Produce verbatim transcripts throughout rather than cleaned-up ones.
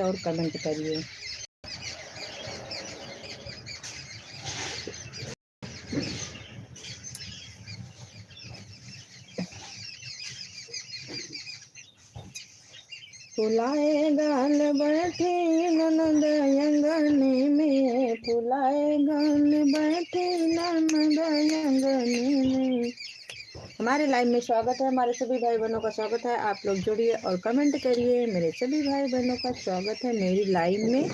और comment करिए। फुलाए गाल बैठी ननद अंगने में, फुलाए गाल बैठी ननद अंगने में। हमारे live में स्वागत है, हमारे सभी भाई बहनों का स्वागत है। आप लोग जुड़िए और comment करिए। मेरे सभी भाई बहनों का स्वागत है मेरी live में।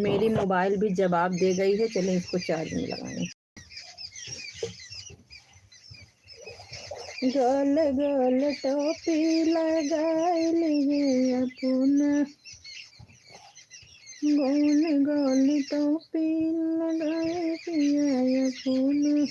मेरी mobile भी जवाब दे गई है, चलिए इसको charge में लगाएं। गोल गोल टोपी लगाइलिए अपना, गोल गोल टोपी लगाइलिए अपना।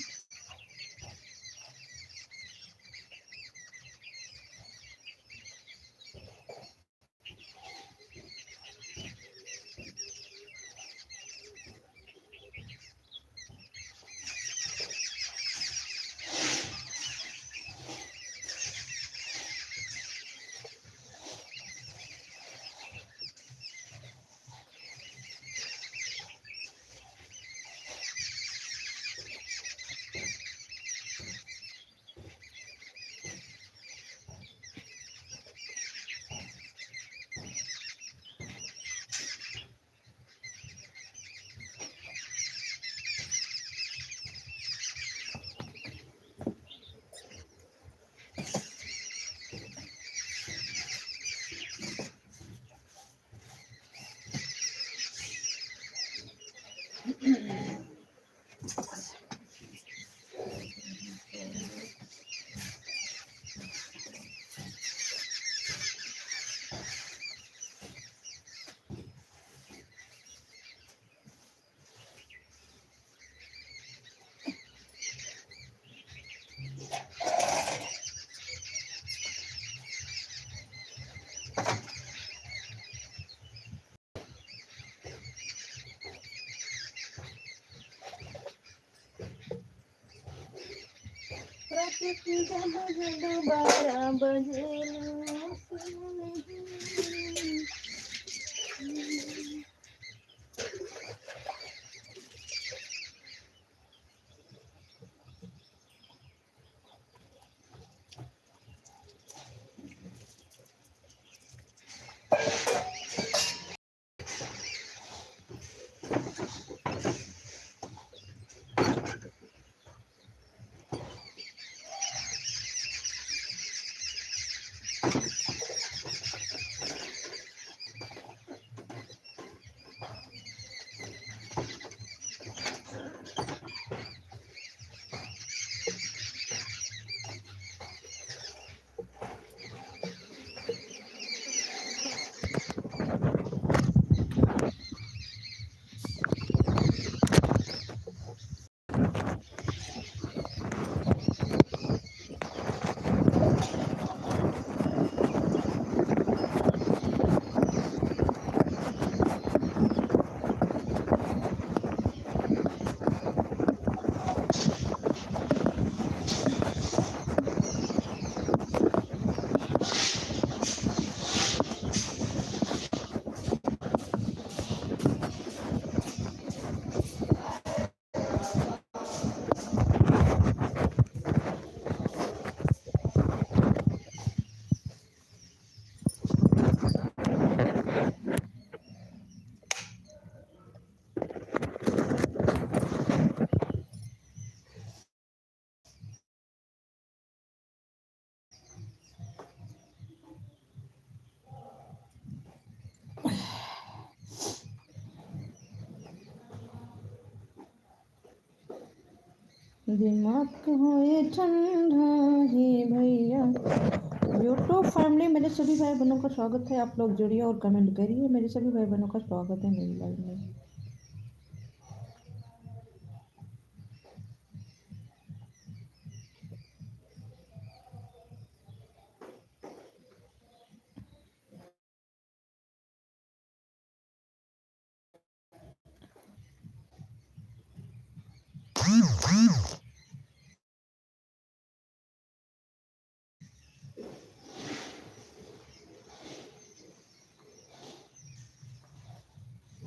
रात के जब जब बारह बजे। दिमाग होए ठंडा हे भैया। YouTube family, मेरे सभी भाई बहनों का स्वागत है। आप लोग जुड़िए और comment करिए। मेरे सभी भाई बहनों का स्वागत है मेरी live में।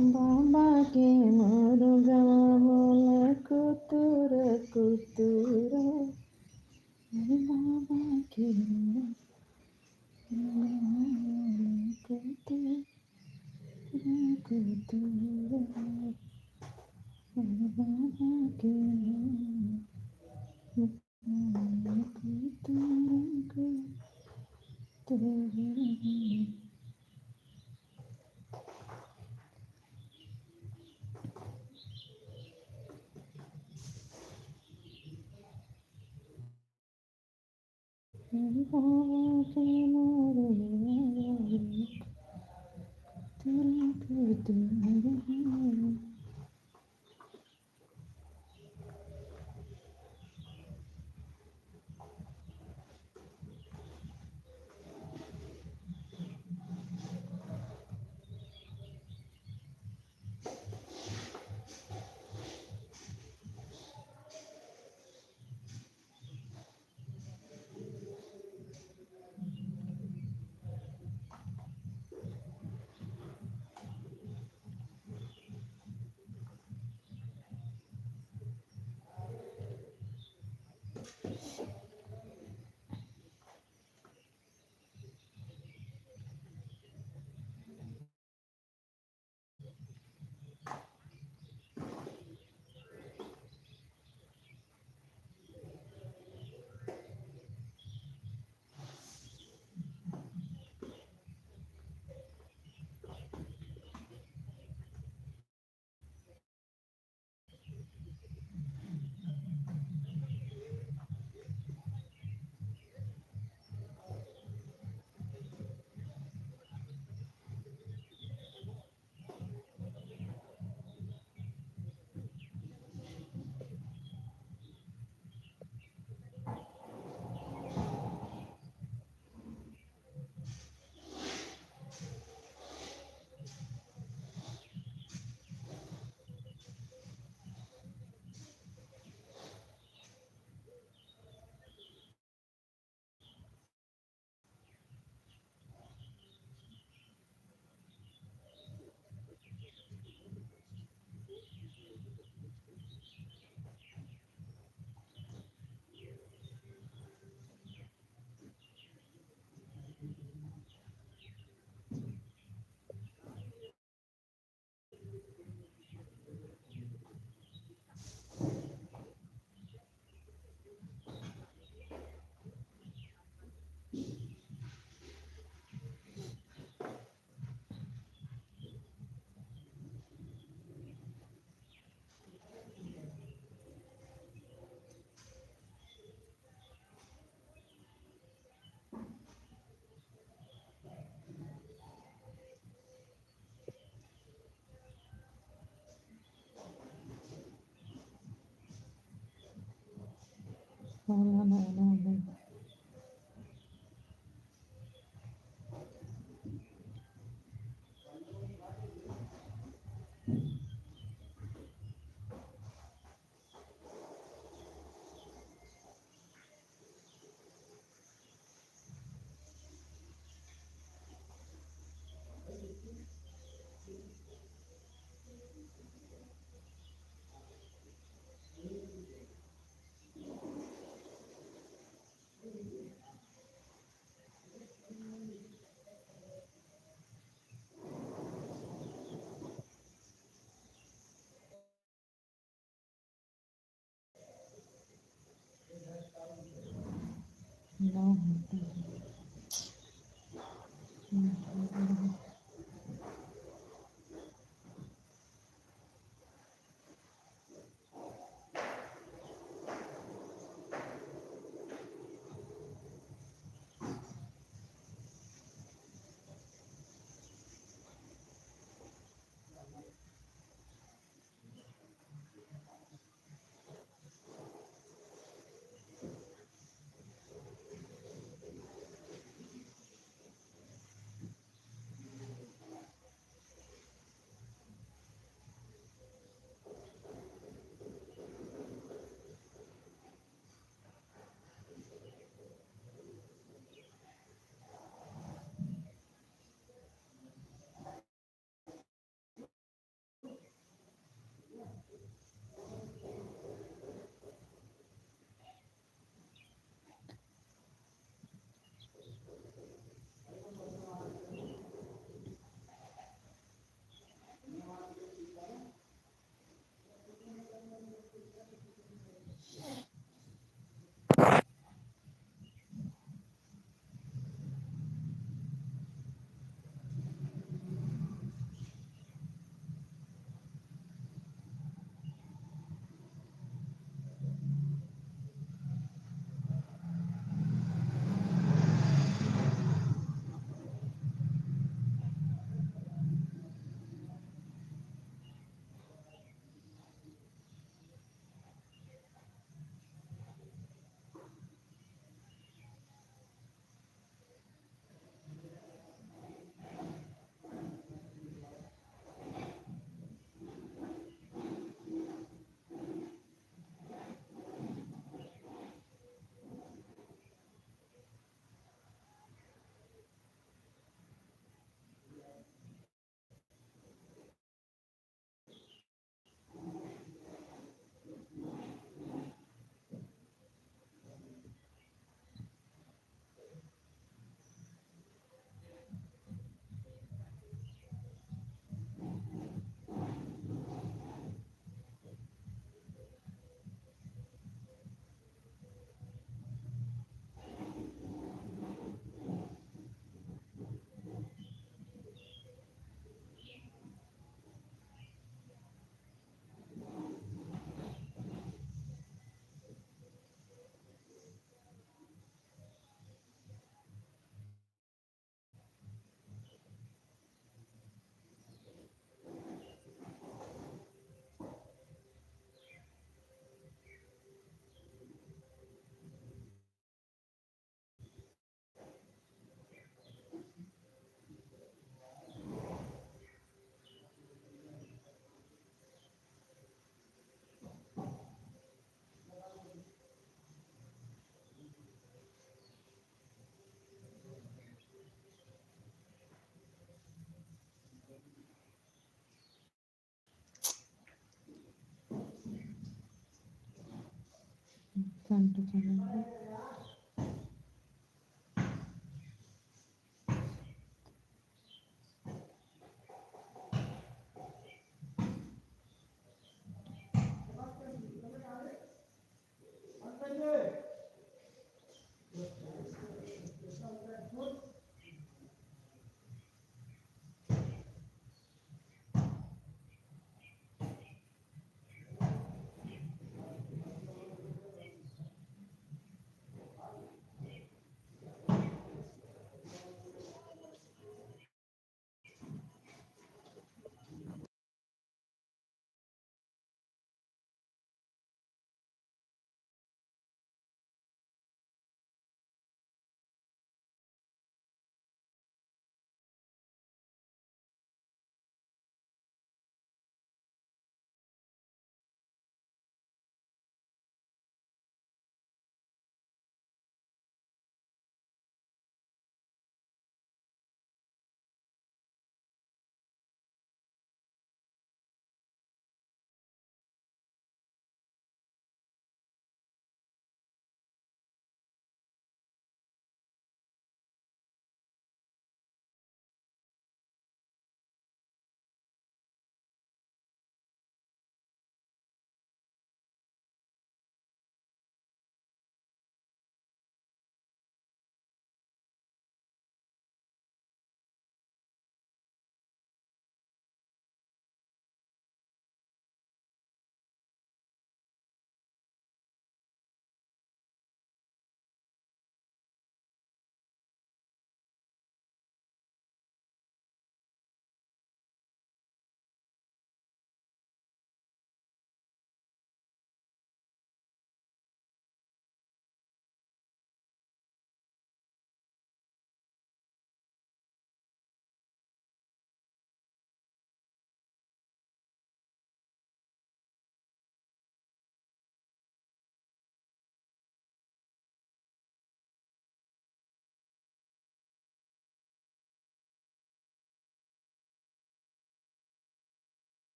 बाबा के मुरुगवा बोले कुतुर कुतुर। अरे बाबा के मुरुगवा बोले कुतुर कुतुर। अरे बाबा के मुरुगवा बोले कुतुर कुतुर।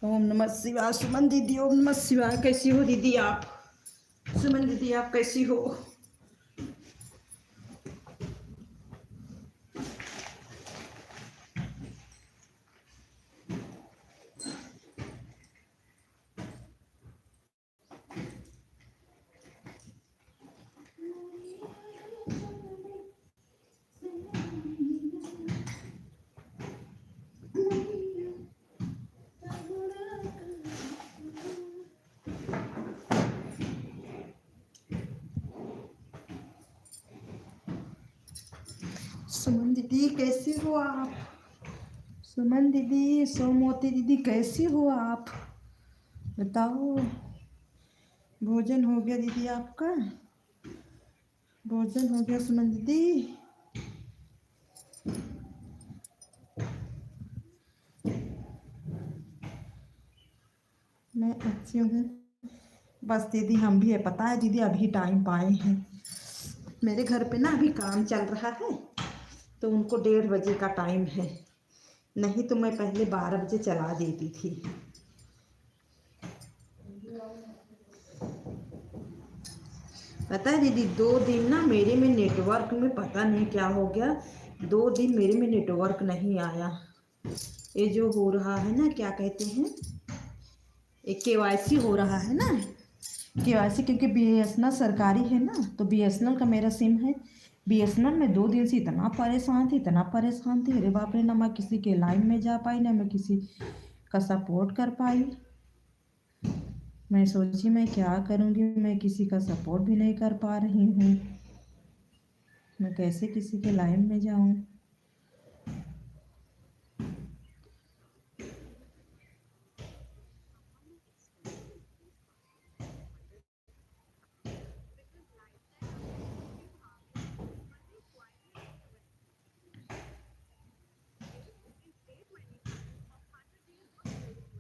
ओम नमः शिवाय। सुमन दीदी, ओम नमः शिवाय। कैसी हो दीदी आप? सुमन दीदी, आप कैसी हो? सुमन दीदी, कैसी हो आप? सुमन दीदी, सोमवती दीदी, कैसी हो आप? बताओ, भोजन हो गया दीदी आपका? भोजन हो गया सुमन दीदी? मैं अच्छी हूँ। बस दीदी, हम भी है, पता है दीदी, अभी टाइम पाए हैं। मेरे घर पे ना अभी काम चल रहा है, तो उनको डेढ़ बजे का टाइम है, नहीं तो मैं पहले बारह बजे चला देती थी। पता है दीदी, दो दिन ना मेरे में नेटवर्क में पता नहीं क्या हो गया, दो दिन मेरे में नेटवर्क नहीं आया। ये जो हो रहा है ना, क्या कहते हैं, एक केवाईसी हो रहा है ना, केवाईसी, क्योंकि बीएसएनएल सरकारी है ना, तो बीएसएनएल का मेरा सिम है। बीएसएनएल में दो दिन से इतना परेशान थी, इतना परेशान थी, अरे बाप रे, ना मैं किसी के लाइन में जा पाई, ना मैं किसी का सपोर्ट कर पाई। मैं सोची, मैं क्या करूँगी, मैं किसी का सपोर्ट भी नहीं कर पा रही हूँ, मैं कैसे किसी के लाइन में जाऊँ।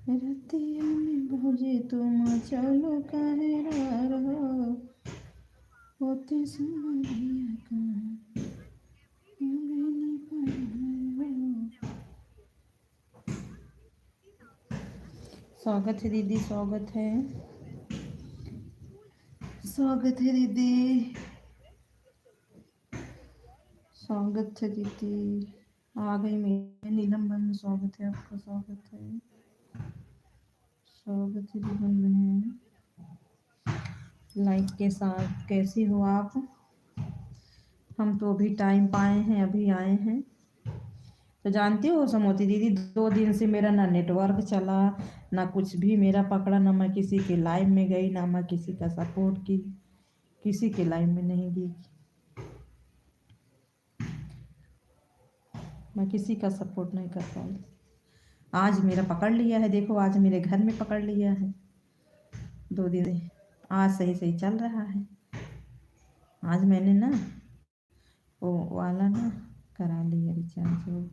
रतिया में भौजी तू मचौलो काहे रहर हो, होते समधिया का अंगनी पर हो। स्वागत है दीदी, स्वागत है, स्वागत है दीदी, स्वागत है दीदी। आ गई मैं, नीलम बहन, स्वागत है आपका, स्वागत है, स्वागत है नीलम बहन। लाइक के साथ कैसी हो आप? हम तो अभी टाइम पाए हैं, अभी आए हैं। तो जानती हो समोती दीदी, दो दिन से मेरा ना नेटवर्क चला, ना कुछ भी मेरा पकड़ा, ना मैं किसी के लाइव में गई, ना मैं किसी का सपोर्ट की, किसी के लाइव में नहीं गई, मैं किसी का सपोर्ट नहीं कर पाई। आज मेरा पकड़ लिया है, देखो, आज मेरे घर में पकड़ लिया है। दो दिन से आज सही सही चल रहा है। आज मैंने ना वो वाला ना करा लिया रिचार्ज, वो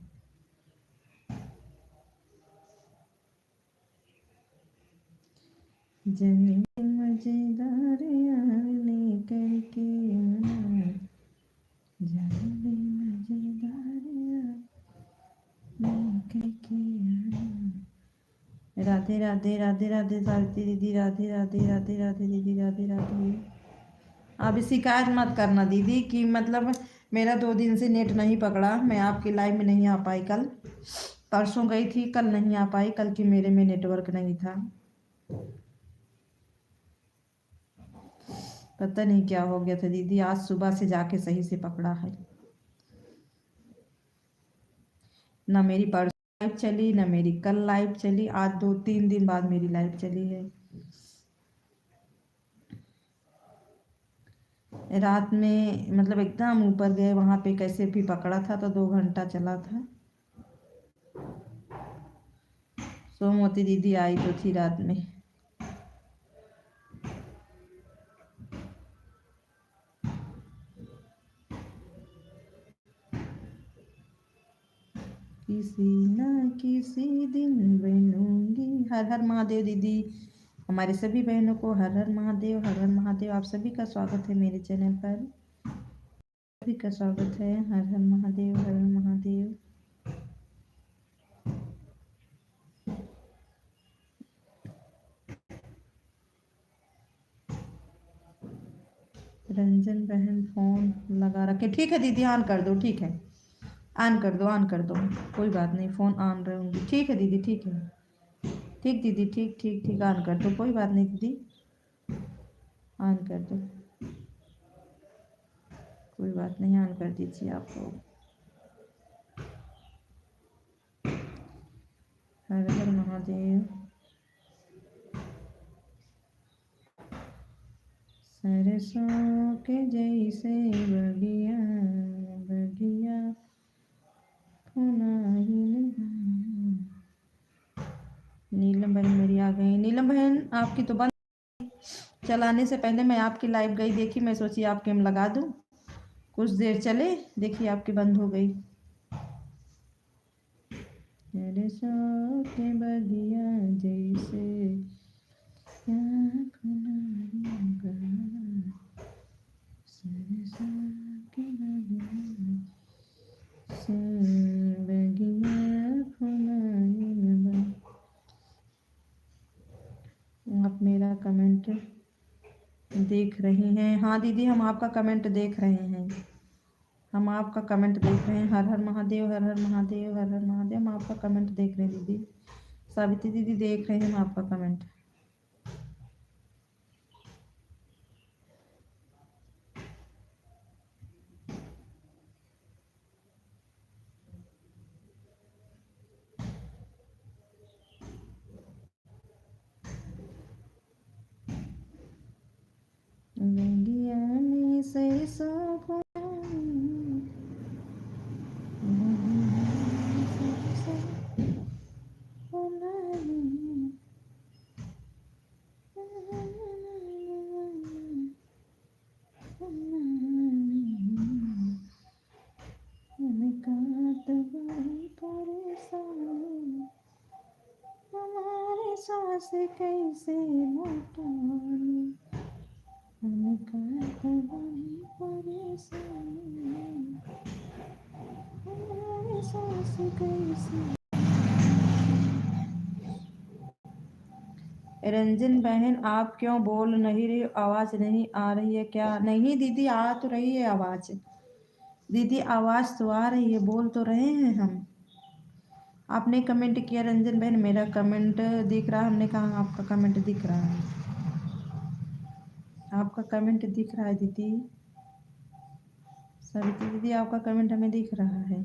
जनी मजेदार यार ने करके आना, जनी मजेदार यार ने करके आना। राधे राधे, राधे राधे सावित्री दीदी, राधे राधे, राधे राधे दीदी, राधे राधे। अब शिकायत मत करना दीदी कि मतलब मेरा दो दिन से नेट नहीं पकड़ा, मैं आपके लाइव में नहीं आ पाई। कल परसों गई थी, कल नहीं आ पाई, कल की मेरे में नेटवर्क नहीं था। पता नहीं क्या हो गया था दीदी, आज सुबह से जाके सही से पकड़ा है। ना मेरी परसों लाइव चली, ना मेरी कल लाइव चली, आज दो तीन दिन बाद मेरी लाइव चली है। रात में मतलब एकदम ऊपर गए, वहाँ पे कैसे भी पकड़ा था तो दो घंटा चला था। सोमवती दीदी आई तो थी रात में। किसी ना किसी दिन बनूंगी। हर हर महादेव दीदी, हमारे सभी बहनों को हर हर महादेव, हर हर महादेव। आप सभी का स्वागत है मेरे चैनल पर, सभी का स्वागत है। हर हर महादेव, हर हर महादेव। रंजन बहन फोन लगा रखे। ठीक है दीदी, ऑन कर दो, ठीक है, ऑन कर दो, ऑन कर दो, कोई बात नहीं, फोन ऑन रहूंगी। ठीक है दीदी, ठीक है, ठीक दीदी, ठीक, ठीक, ठीक, ऑन कर दो, कोई बात नहीं दीदी, ऑन कर दो, कोई बात नहीं, ऑन कर दीजिए आप लोग। हर हर महादेव। सरसों के जैसे बगिया, बगिया फुलाइल बा। नीलम बहन मेरी आ गई। नीलम बहन, आपकी तो बंद, चलाने से पहले मैं आपकी लाइव गई, देखी, मैं सोची आपके हम लगा दूं, कुछ देर चले, देखी आपकी बंद हो गई। सरसों के बगिया जैसे, या फुलाइल बा। सरसों के बगिया से, बगिया फुलाइल बा। आप मेरा कमेंट देख रही हैं? हाँ दीदी, हम आपका कमेंट देख रहे हैं। हम आपका comment देख रहे हैं। हर हर महादेव, हर हर महादेव, हर हर महादेव। हम आपका comment देख रहे हैं दीदी। सावित्री दीदी, देख रहे हैं हम आपका comment। लगिया में सरसों फुलानी, लगिया में सरसों फुलानी। हम का त बड़ी परेशानी, हमारे सास कैसे लौटानी। हम का त बड़ी परेशानी, हमारे सास कैसे। रंजन बहन, आप क्यों बोल नहीं रही हो? आवाज नहीं आ रही है क्या? नहीं दीदी, आ तो रही है आवाज। दीदी, आवाज तो आ रही है, बोल तो रहे हैं हम। आपने comment किया रंजन बहन, मेरा comment दिख रहा है। हमने कहा आपका comment दिख रहा है, आपका comment दिख रहा है दीदी। सविता दीदी, आपका comment हमें दिख रहा है।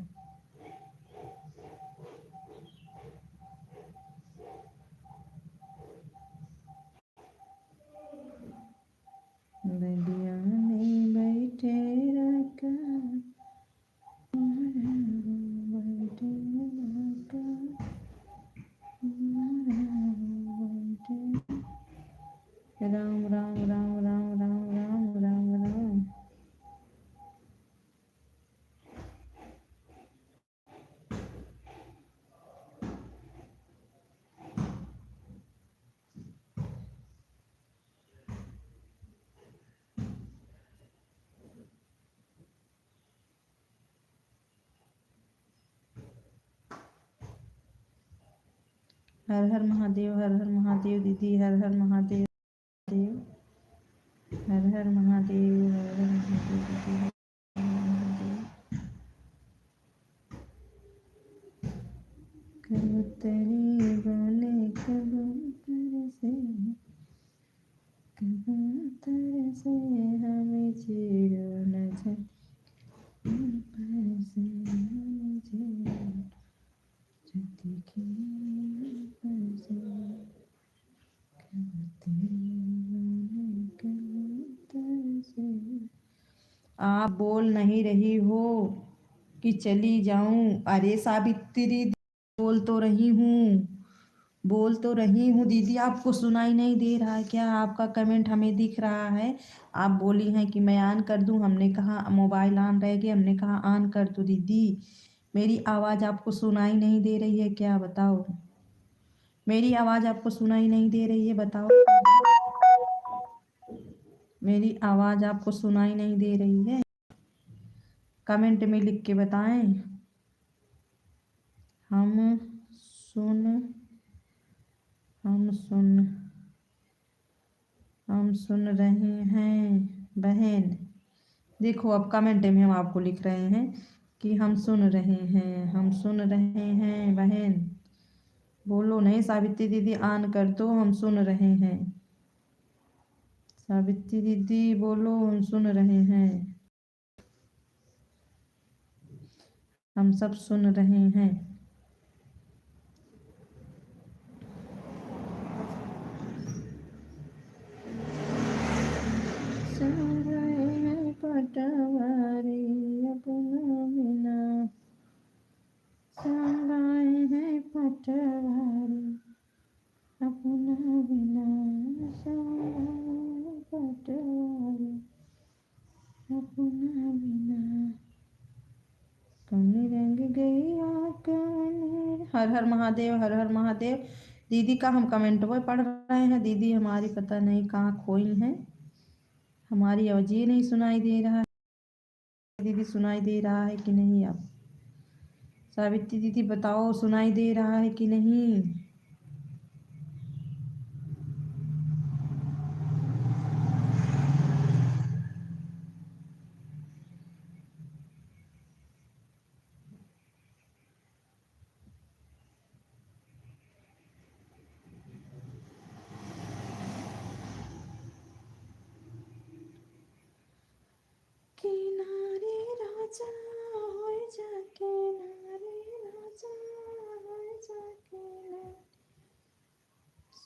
बगिया में बैठे राका, बैठे राका, बैठे। राम, राम, राम। हर हर महादेव, हर हर महादेव दीदी, हर हर महादेव। हर हर महादेव, हर हर महादेव दीदी, हर हर महादेव। कबूतरी बोले कबूतर से, कबूतर से हमें छेड़ो न छत के ऊपर से, हमें छेड़ो छत के ऊपर से। आप बोल नहीं रही हो कि चली जाऊं? अरे सावित्री, बोल तो रही हूँ, बोल तो रही हूँ दीदी, आपको सुनाई नहीं दे रहा है क्या? आपका comment हमें दिख रहा है। आप बोली हैं कि मैं on कर दूँ, हमने कहा mobile on रहेगी, हमने कहा on कर दो दीदी। मेरी आवाज आपको सुनाई नहीं दे रही है क्या? बताओ, मेरी आवाज आपको सुनाई नहीं दे रही है? बताओ, मेरी आवाज आपको सुनाई नहीं दे रही है? Comment में लिख के बताएं। हम सुन, हम सुन, हम सुन रहे हैं बहन। देखो, अब comment में हम आपको लिख रहे हैं कि हम सुन रहे हैं, हम सुन रहे हैं बहन। बोलो नहीं सावित्री दीदी, on कर दो, हम सुन रहे हैं। सावित्री दीदी बोलो, हम सुन रहे हैं। हम सब सुन रहे हैं। संगाए हैं पटवारी अपना बिना, संगाए हैं पटवारी अपना बिना, संगाए हैं पटवारी अपना बिना। कौन रंग गई आँख में। हर हर महादेव, हर हर महादेव। दीदी का हम comment वो पढ़ रहे हैं। दीदी हमारी पता नहीं कहाँ खोई हैं, हमारी आवाज ही नहीं सुनाई दे रहा है। दीदी सुनाई दे रहा है कि नहीं? आप सावित्री दीदी बताओ, सुनाई दे रहा है कि नहीं?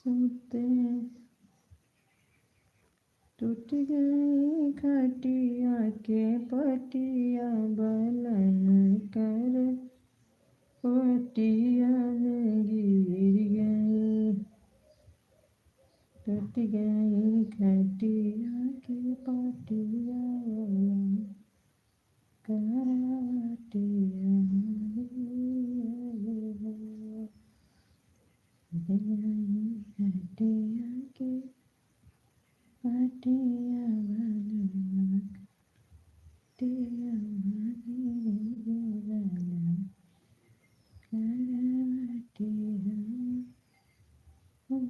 टूटे, टूट गई खटिया के पटिया, बलम कर पटिया में गिर गई। टूट गई खटिया के पटिया, बलम करवटिया में गिर गई। खटिया के पटिया, बलम खटिया में गिर गई, बलम करवटिया में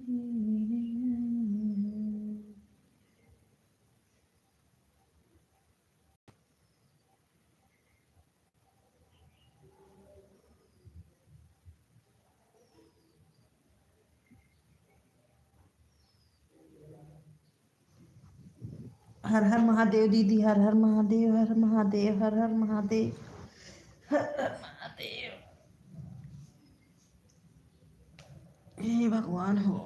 गिर गई। हर हर महादेव दीदी, हर हर महादेव, हर हर महादेव, हर हर महादेव, हर हर महादेव। हे भगवान हो।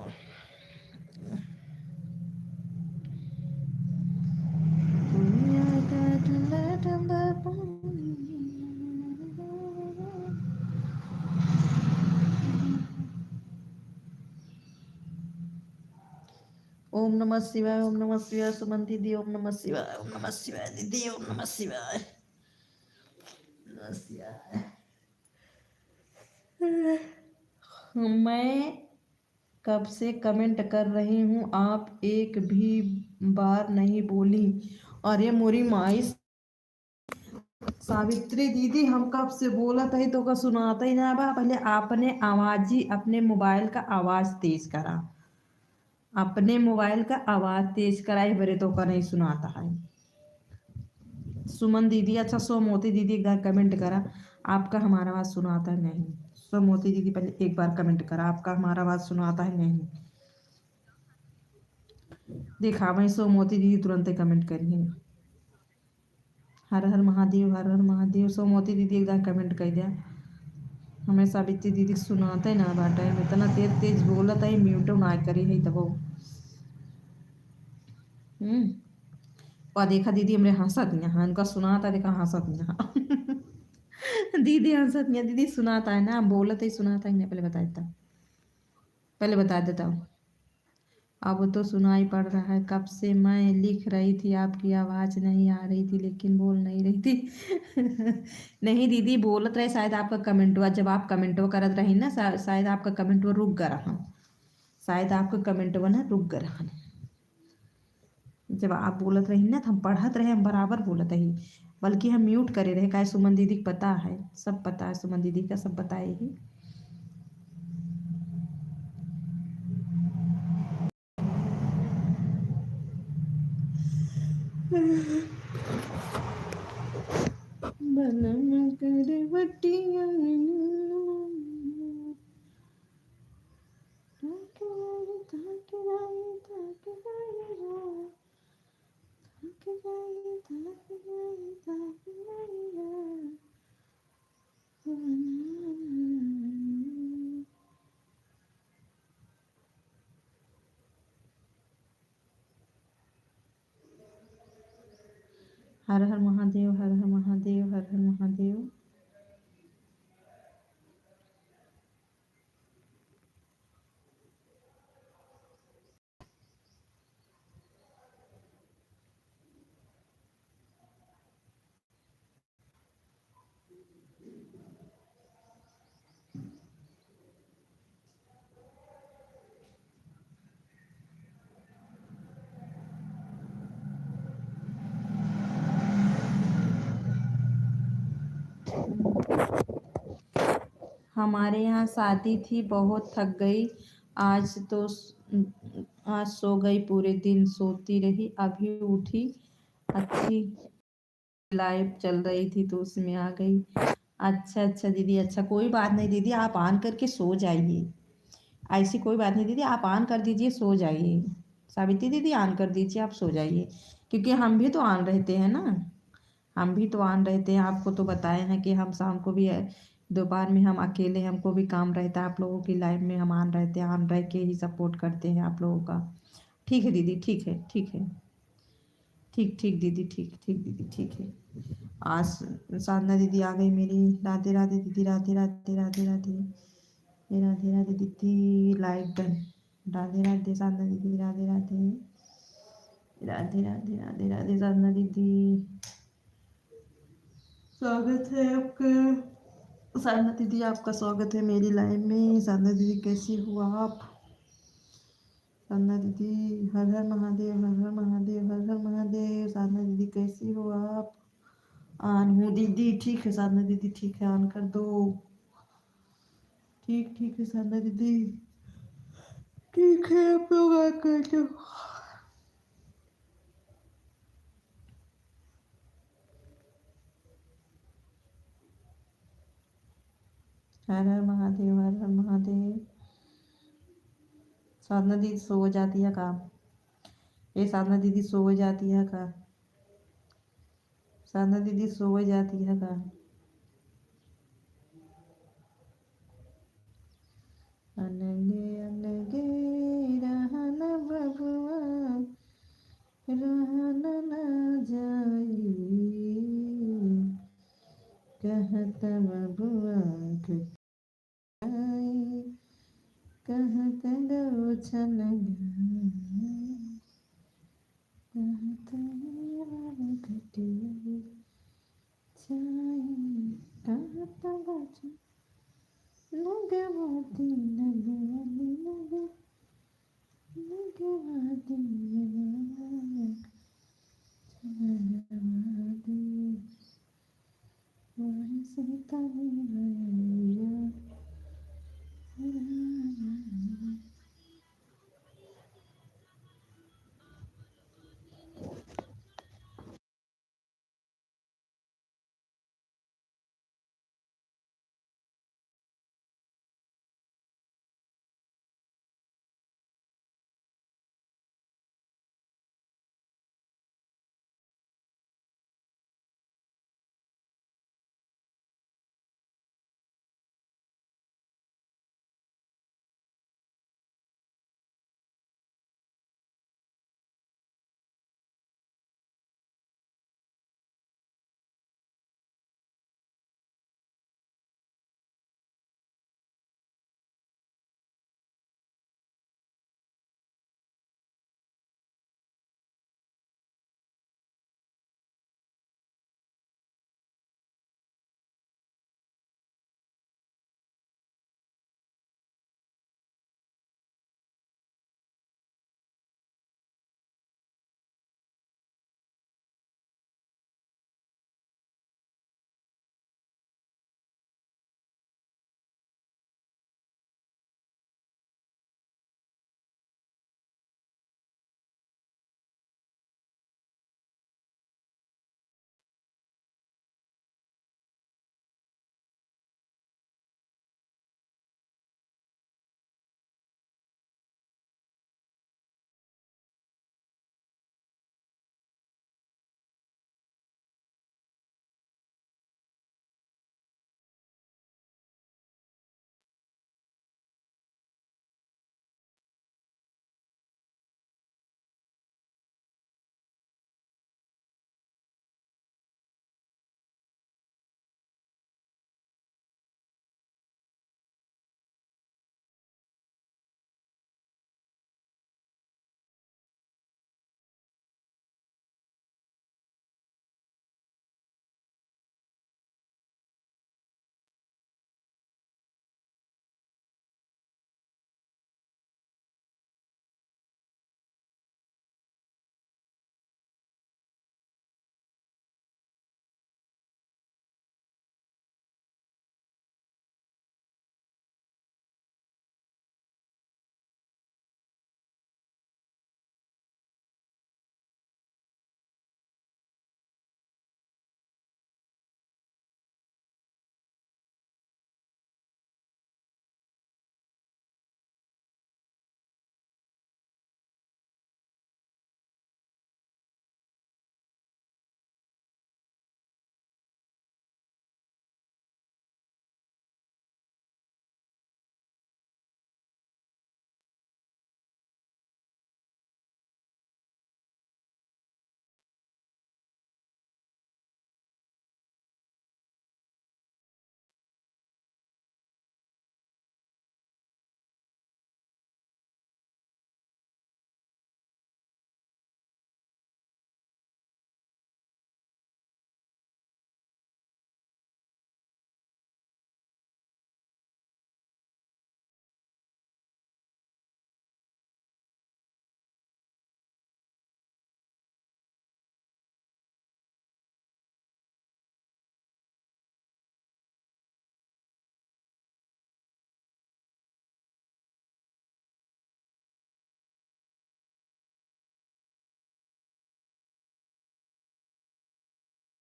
ओम नमः शिवाय, ओम नमः शिवाय, सुमन दीदी, ओम नमः शिवाय, ओम नमः शिवाय दीदी, ओम नमः शिवाय। नमः शिवाय। मैं कब से comment कर रही हूँ, आप एक भी बार नहीं बोली। अरे मोरी माई सावित्री दीदी, हम कब से बोलत हई, तोका सुनात ही ना बा। पहले अपने आवाज ही, अपने mobile का आवाज तेज करा, अपने mobile का आवाज तेज करा, एह बरे तोका नहीं सुनात है। सुमन दीदी, अच्छा, सोमवती दीदी एक बार comment करा, आपका हमारा आवाज सुनाता है नहीं। सोमवती दीदी, पहले एक बार comment करा, आपका हमारा आवाज सुनाता है नहीं। देखा, वहीं सोमवती दीदी तुरंते comment करी है। हर हर महादेव, हर हर महादेव। सोमवती दीदी एक बार comment कर दिया। हमें सावित्री दीदी सुनाते ना बाटे, हम इतना तेज तेज बोलत है, mute ना करी है तबो। हम्म। और देखा दीदी हमरे हंसत नहीं है, उनका सुनाता, देखा हंसत नहीं है। दीदी हंसत नहीं है, दीदी सुनाता है ना, हम बोलत है, सुनाता है ना, पहले बता देता, पहले बता देता हूँ। अब तो सुनाई पड़ रहा है, कब से मैं लिख रही थी, आपकी आवाज नहीं आ रही थी, लेकिन बोल नहीं रही थी। नहीं दीदी, बोलत रहे, शायद आपका commentवा, जब आप commentवा करत रही ना, शा-, शायद आपका commentवा रुक गया रहा, शायद आपका commentवा ना रुक गया रहा। जब आप बोलत रही ना, तो हम पढ़त रहे, हम बराबर बोलत रही, बल्कि हम mute करे रहे, काहे सुमन दीदी के पता है, सब पता है, सुमन दीदी का सब पता है ही। बलम करवटिया में हर हर महादेव, हर हर महादेव, हर हर महादेव। हमारे यहाँ शादी थी, बहुत थक गई। आज तो स-, आज सो गई, पूरे दिन सोती रही, अभी उठी। अच्छी live चल रही थी तो उसमें आ गई। अच्छा, अच्छा दीदी, अच्छा, कोई बात नहीं दीदी, आप on करके सो जाइए, ऐसी कोई बात नहीं दीदी, आप on कर दीजिए, सो जाइए। सावित्री दीदी, on कर दीजिए, आप सो जाइए, क्योंकि हम भी तो on रहते हैं ना, हम भी तो on रहते हैं। आपको तो बताए हैं कि हम शाम को भी, अ, दोपहर में हम अकेले, हमको भी काम रहता है, आप लोगों की live में हम on रहते हैं, on रह के ही support करते हैं आप लोगों का। ठीक है दीदी, ठीक है, ठीक है, ठीक, ठीक दीदी, ठीक, ठीक दीदी, ठीक है। आज साधना दीदी आ गई मेरी। राधे राधे दीदी, राधे राधे, राधे राधे, राधे राधे दीदी, live done। राधे राधे साधना दीदी, राधे राधे, राधे राधे, राधे राधे साधना दीदी। स्वागत है आपका साधना दीदी, आपका स्वागत है मेरी live में। साधना दीदी, कैसी हो आप? साधना दीदी, हर हर महादेव, हर हर महादेव, हर हर महादेव। साधना दीदी, कैसी हो आप? On हूँ दीदी। ठीक है साधना दीदी, ठीक है, on कर दो। ठीक, ठीक है साधना दीदी, ठीक है, आप लोग on कर दो। हर हर महादेव, हर हर महादेव। साधना दीदी सो जाती है का? ये साधना दीदी सो जाती है का? साधना दीदी सो जाती है का? अलगे अलगे रहना बबुआ, रहना ना जाई, कहत बबुआ के आई, कहत गो छन गाई, कहत घटिया छाई, कहत गो छन लगवा दी, लगवा दी, लगवा, लगवा दी, लगवा दी।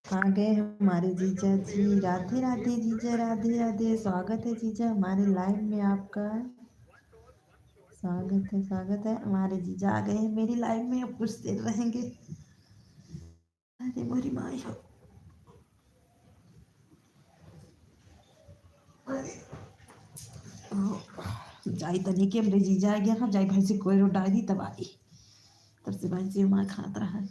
आ गए हमारे जीजा जी। राधे राधे जीजा, राधे राधे। स्वागत है जीजा हमारे लाइव में आपका। स्वागत है, स्वागत है। हमारे जीजा आ गए हैं मेरी लाइव में, अब कुछ देर रहेंगे। अरे मोरी माई हो। अरे, ओ, जाई तनी के हमरे जीजा आ गया, हम जाई भैंसी कोई रोड डाल दी तब आई। तब से भैंसी हमार खात रहा।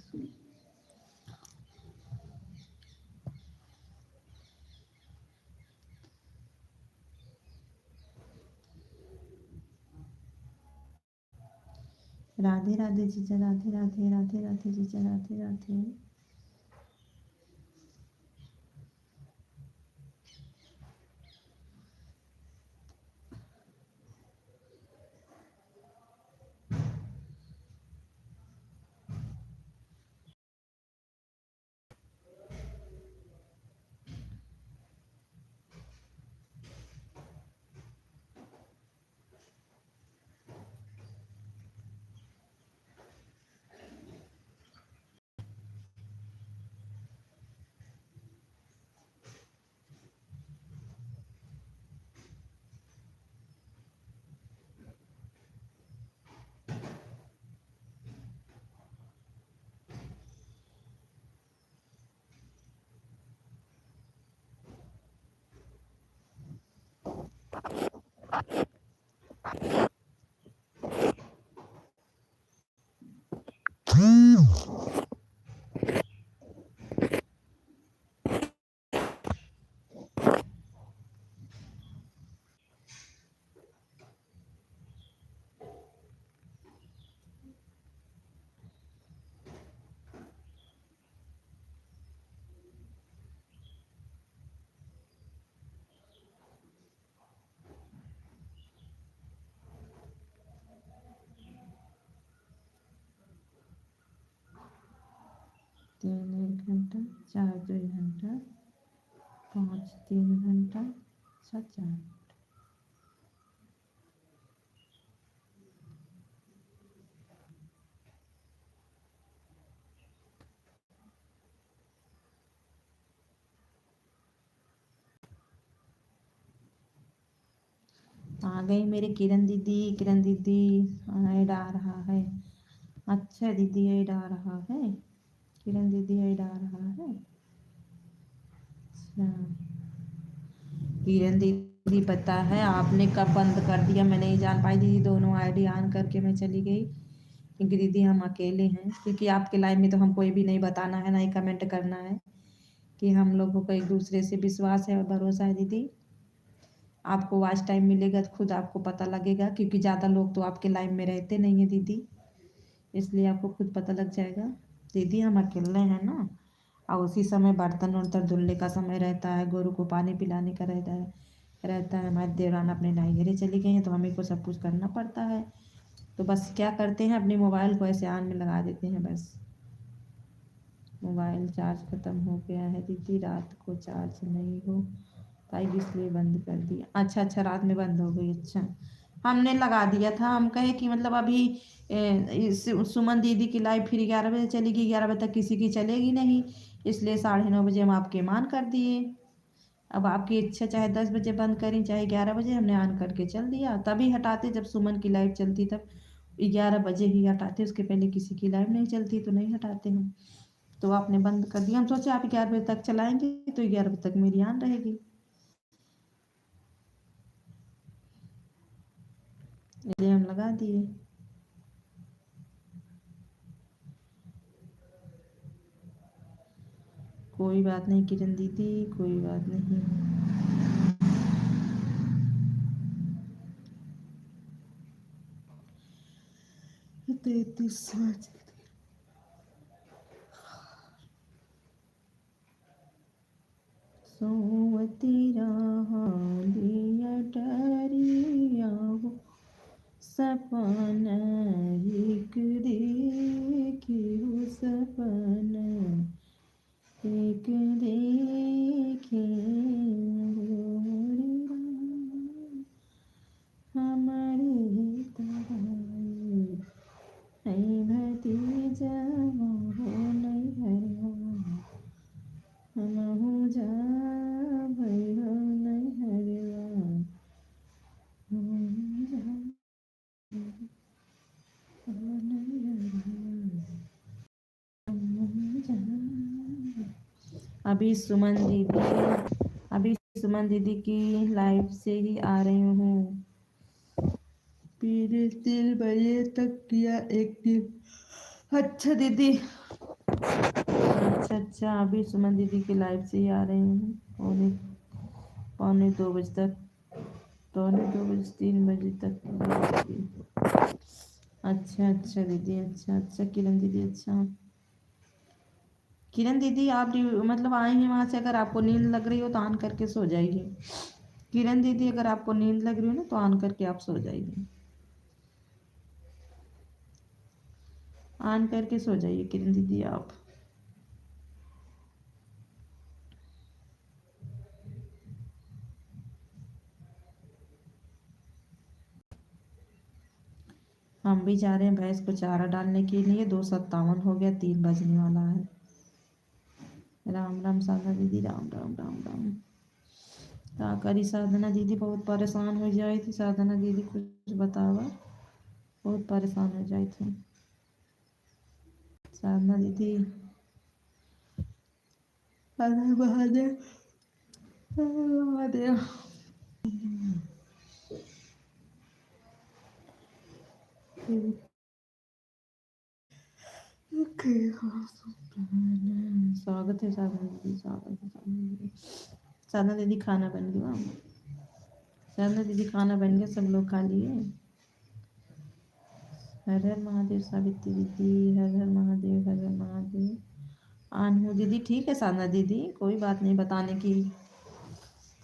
राधे राधे जीजा, राधे राधे, राधे राधे जीजा, राधे राधे। तीन एक घंटा, चार दुई घंटा, पाँच तीन घंटा, छः चार घंटा। आ गई मेरी किरण दीदी। किरण दीदी ऐड आ रहा है। अच्छा दीदी, ऐड आ रहा है। किरण दीदी ऐड आ रहा है। अच्छा। किरण दीदी, पता है आपने कब बंद कर दिया, मैं नहीं जान पाई दीदी। दोनों आईडी ऑन करके मैं चली गई, क्योंकि दीदी हम अकेले हैं, क्योंकि आपके लाइव में तो हमको ये भी नहीं बताना है, ना ही कमेंट करना है कि हम लोगों को एक दूसरे से विश्वास है और भरोसा है दीदी। आपको वॉच टाइम मिलेगा तो खुद आपको पता लगेगा, क्योंकि ज़्यादा लोग तो आपके लाइव में रहते नहीं है दीदी, इसलिए आपको खुद पता लग जाएगा। दीदी हम अकेले हैं ना, और उसी समय बर्तन उर्तन धुलने का समय रहता है, गोरू को पानी पिलाने का रहता है, रहता है। हमारे देवरान अपने नैहरे चली गई हैं, तो हमें को सब कुछ करना पड़ता है। तो बस क्या करते हैं, अपने मोबाइल को ऐसे ऑन में लगा देते हैं बस। मोबाइल चार्ज खत्म हो गया है दीदी, रात को चार्ज नहीं हो पाई, इसलिए बंद कर दिया। अच्छा, अच्छा, रात में बंद हो गई। अच्छा, हमने लगा दिया था, हम कहे कि मतलब अभी, ए, इस सुमन दीदी की लाइव फिर ग्यारह बजे चलेगी, ग्यारह बजे तक किसी की चलेगी नहीं, इसलिए साढ़े नौ बजे हम आपके मान कर दिए। अब आपकी इच्छा, चाहे दस बजे बंद करें, चाहे ग्यारह बजे, हमने ऑन करके चल दिया। तभी हटाते जब सुमन की लाइव चलती, तब ग्यारह बजे ही हटाते, उसके पहले किसी की लाइव नहीं चलती तो नहीं हटाते हम। तो आपने बंद कर दिया। हम सोचे आप ग्यारह बजे तक चलाएंगे तो ग्यारह बजे तक मेरी ऑन रहेगी, इसलिए हम लगा दिए। कोई बात नहीं किरण दीदी, कोई बात नहीं। तैंतीस बज गए। सोवती रहा दिया टरिया हो, सपन एक देखी हो, सपन एक देखी हो रे राम। हमरे तराई, ऐ भतीजा मोहो नैहरवा। अभी सुमन दीदी, अभी सुमन दीदी की live से ही आ रही हूँ। पीरियड तीन बजे तक किया एक दिन। अच्छा दीदी, अच्छा, अच्छा, अभी सुमन दीदी की live से ही आ रही हूँ। पौने, पौने दो बजे तक, पौने दो बजे, तीन बजे तक। अच्छा, अच्छा दीदी, अच्छा, अच्छा किरण दीदी, अच्छा। किरण दीदी, आप ड्यू-, मतलब आए हैं वहाँ से, अगर आपको नींद लग रही हो तो on करके सो जाइए। किरण दीदी, अगर आपको नींद लग रही हो ना तो on करके आप सो जाइए, on करके सो जाइए किरण दीदी आप। हम भी जा रहे हैं भैंस को चारा डालने के लिए, दो सत्तावन हो गया, तीन बजने वाला है। राम राम साधना दीदी, राम राम, राम राम। का करी साधना दीदी, बहुत परेशान हो जाई थी साधना दीदी, कुछ बतावा, बहुत परेशान हो जाई थी साधना दीदी। हर हर महादेव, हर हर महादेव। ओके, हाँ, स्वागत है साधना दीदी, स्वागत है साधना दीदी। साधना दीदी, खाना बन गया? साधना दीदी, खाना बन गया, सब लोग खा लिए? हर हर महादेव सावित्री दीदी, हर हर महादेव, हर हर महादेव। आन हूँ दीदी, ठीक है साधना दीदी, कोई बात नहीं बताने की।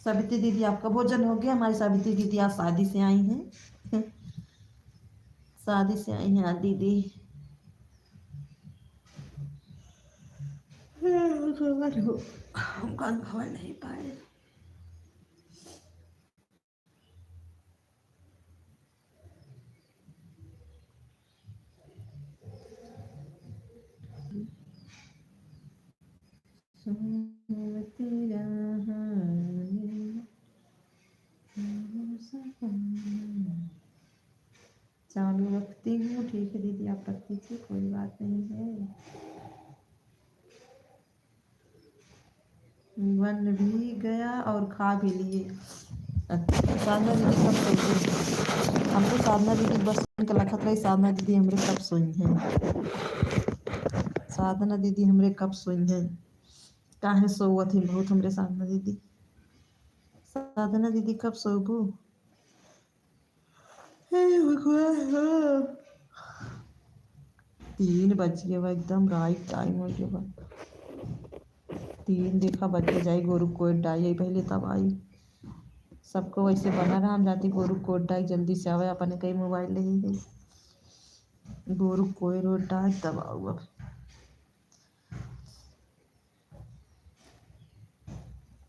सावित्री दीदी, आपका भोजन हो गया? हमारी सावित्री दीदी आज शादी से आई हैं। शादी से आई हैं आज दीदी। हम कौन खबर नहीं पाए। सोवत रहा चालू रखती हूँ, ठीक है दीदी, आप रख दीजिए, कोई बात नहीं है। बन भी गया और खा भी लिए। अच्छा, साधना दीदी कब सोई? हम तो साधना दीदी बस इनका लखत रही, साधना दीदी हमरे कब सोई हैं? साधना दीदी हमरे कब सोई हैं? काहे सोवत ही बहुत हमरे साधना दीदी? साधना दीदी कब सोबू? हे भगवान, हाँ। तीन बज गया बा, एकदम right time हो गया बा। तीन देखा बज के जाई, गोरू कोई डाई आई पहले तब आई। सबको वैसे बना रहा, हम जाती गोरू कोई डाई जल्दी से आवे, अपने कई मोबाइल नहीं है। गोरू कोई रोड डाई तब आऊ अब।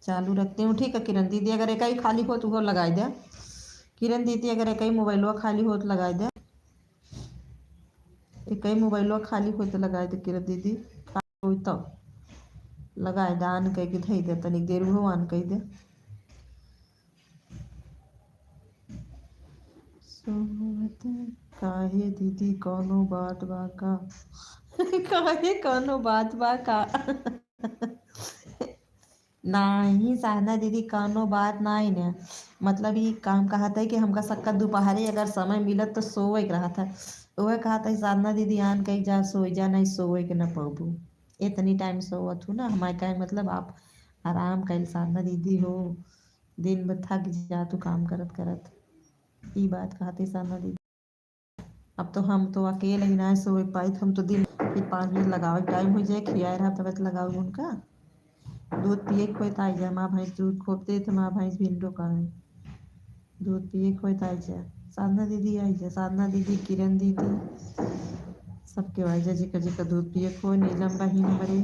चालू रखती हूँ, ठीक है किरण दीदी, अगर एक ही खाली हो तो वो लगाई दे। किरण दीदी, अगर एक ही मोबाइलवा खाली हो तो लगाई दे, एक ही मोबाइलवा खाली हो तो लगाई दे किरण दीदी, खाली हो तो लगाई दे, on कह के धई दे, तनिक देर वो on कह दे। सोवत काहे दीदी, कौनो बात बा का? काहे, कौनो बात बा का? नाही साधना दीदी, कौनो बात नाही ने। मतलब ई काम कहत है कि हमका सक्का दोपहरे अगर समय मिलत तो सोवे के रहत है। ओहे कहत है साधना दीदी, आन कही जा, सोई जा, नहीं सोवे के न पौबू। इतनी time सोवत हूँ ना, हमारे कहे मतलब आप आराम कइल साधना दीदी हो, दिन भर थक जा तू काम करत करत। ई बात कहत है साधना दीदी। अब तो हम तो अकेले ही ना सोए पाई, हम तो दिन के पाँच बजे लगावे के time हो जाए, खियाए रहा तब लगाऊ उनका। दूध पिए के होए त आई जा, माँ भैंस दूध खोप दे, त माँ भैंस भिंडो का है। दूध पिए के होए त आई जा, साधना दीदी आई जा, साधना दीदी, किरण दीदी, सबके आई जा, जेकर जेकर दूध पिए के होए, नीलम बहिन हमरे।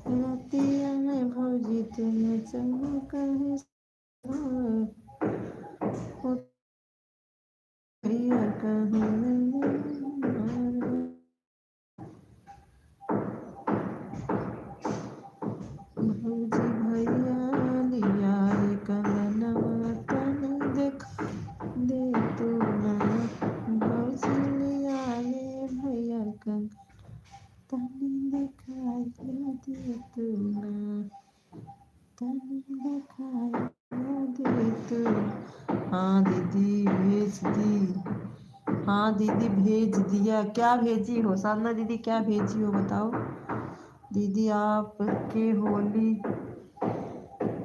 रतिया में भौजी तुम चमका है। भौजी भैया लिया रे कंगनवा तनी देख दे तू ना। हाँ दीदी, भेज दिया। क्या भेजी हो साधना दीदी, क्या भेजी हो बताओ? दीदी, आपके होली,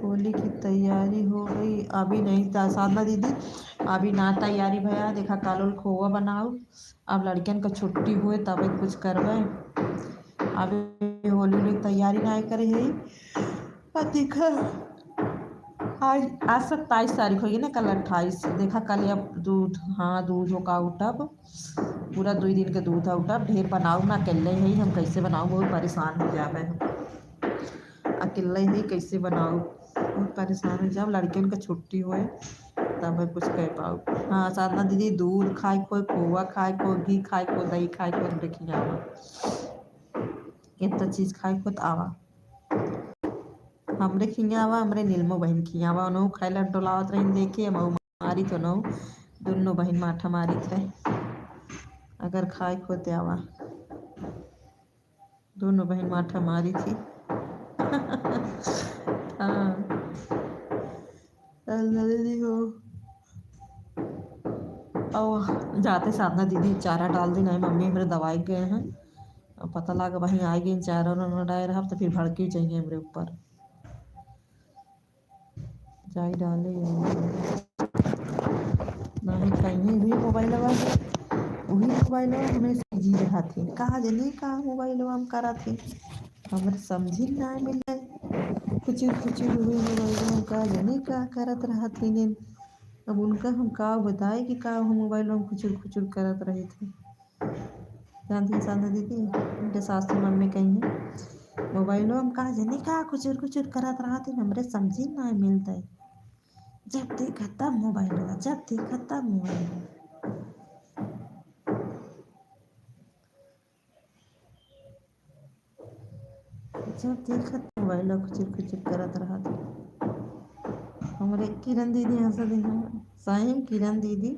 होली की तैयारी हो गई? अभी नहीं था साधना दीदी, अभी ना तैयारी भया। देखा, काल उल खोआ बनाओ, अब लड़कियन का छुट्टी होए तब कुछ करबे। अभी होली उली की तैयारी ना करे है। आ देखा, आज, आज सत्ताईस तारीख होगी ना, कल अट्ठाईस। देखा, कल अब दूध, हाँ, दूध होका उठब, पूरा दुई दिन के दूध है उठब। ढेर बनाऊ ना, अकेले है हम, कैसे बनाऊ, बहुत परेशान हो जाबे हम। अकेले है, कैसे बनाऊ, बहुत परेशान हो जाब। लड़कियन का छुट्टी होए तब कुछ कर पाऊ। हाँ साधना दीदी, दूध खाए को, खोआ खाए को, घी खाए को, दही खाए को, देखिए आवा, इतना चीज खाए को तो आवा। हमरे खियावा, हमरे नीलमो बहिन खियावा, उनहु खाइला डोलावत रहिन देखे, हम मारी तो नौ, दुनो बहिन माठा मारित रहे। अगर खाए को ते आवा, दुनो बहिन माठा मारी थी। हाँ। अल्लाह दीदी हो। और जाते साधना दीदी चारा डाल दी, नहीं मम्मी हमरे दवाई गए हैं। अब पता लगा वहीं आ गई, चारा उरा ना डाले रहब तो फिर भड़की जाइए हमरे ऊपर। जाई डाले, नहीं कहीं हुई मोबाइलवा, वही मोबाइलवा हमें जी रहा थे। कहा जनी का मोबाइलवा हम करा थे, हमरे समझी ना मिले। खुचुर खुचुर हुई मोबाइलवा, का जनी का करत रहा थे ने। अब उनका हम का बताए कि का हम मोबाइलवा में खुचुर खुचुर करत रहे थे। जानती हैं साधना दीदी, उनके सासू मम्मी कही हैं, मोबाइलो हम का जनी का खुचुर खुचुर करत रहत हैं, हमरे समझी ना मिलत है। जब देखा तब मोबाइलवा, जब देखा तब मोबाइलवा। जब देखा तब मोबाइलवा खुचुर खुचुर करत रहत। हमरे किरण दीदी हंसत हैं, सही में किरण दीदी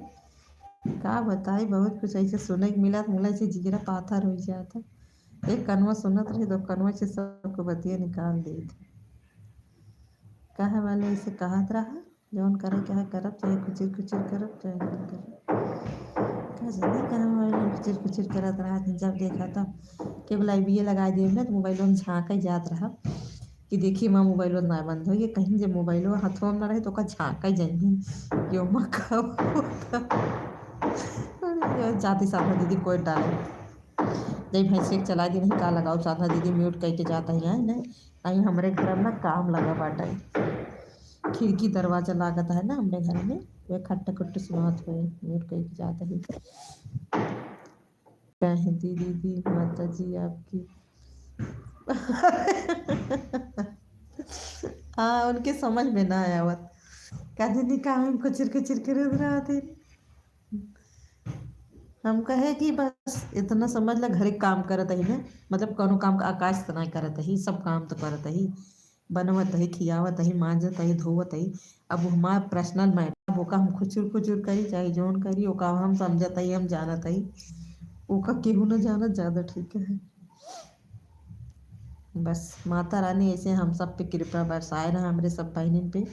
का बताई, बहुत कुछ ऐसे सुने के मिलत, मुला ऐसे जिगरा पाथर हो जात है। एक कनवा सुनत रही, दो कनवा से सबको बतिया निकाल देत। कहे वाले ऐसे कहत रहा, जौन करे के है करब, चाहे खुचुर खुचुर करब, चाहे जौन करब। का जाने कहाँ मोबाइल में खुचुर खुचुर करत रहा, जब देखा तब केबल आई बी ए लगा देब ना, तो मोबाइल में झांके जात रहा कि देखी माँ मोबाइल ना बंद हो, ये कहीं जे मोबाइल हाथों में ना रहे तो ओका झांके जाइए कि ओमा कब होता। अरे, जाती साधना दीदी कोई डाले, जब भैंस के चला दी नहीं का लगाओ, साधना दीदी म्यूट करके जाता ही है ना। आई हमरे घर में काम लगा बाटे, खिड़की दरवाजा लागत है ना हमरे घर में, वे खट्ट खट्ट सुनात हुए, म्यूट करके जात है। कहे दीदी, माता जी आपकी। हाँ, उनके समझ में ना आवत। का जनी का हम कुचिर कुचिर करत रहत है। हम कहे कि बस इतना समझ ला, घरे काम करत ही ना, मतलब कौनो काम का आकाश त नहीं करत ही, सब काम तो करत ही, बनवत ही, खियावत ही, मांजत ही, धोवत ही। अब वो हमार पर्सनल मैटर, अब ओका हम खुचुर खुचुर करी चाहे जौन करी, ओका हम समझत ही, हम जानत ही, ओका केहू न जानत, ज्यादा ठीक है। बस माता रानी ऐसे हम सब पे कृपा बरसाए रहा, हमरे सब बहनिन पे।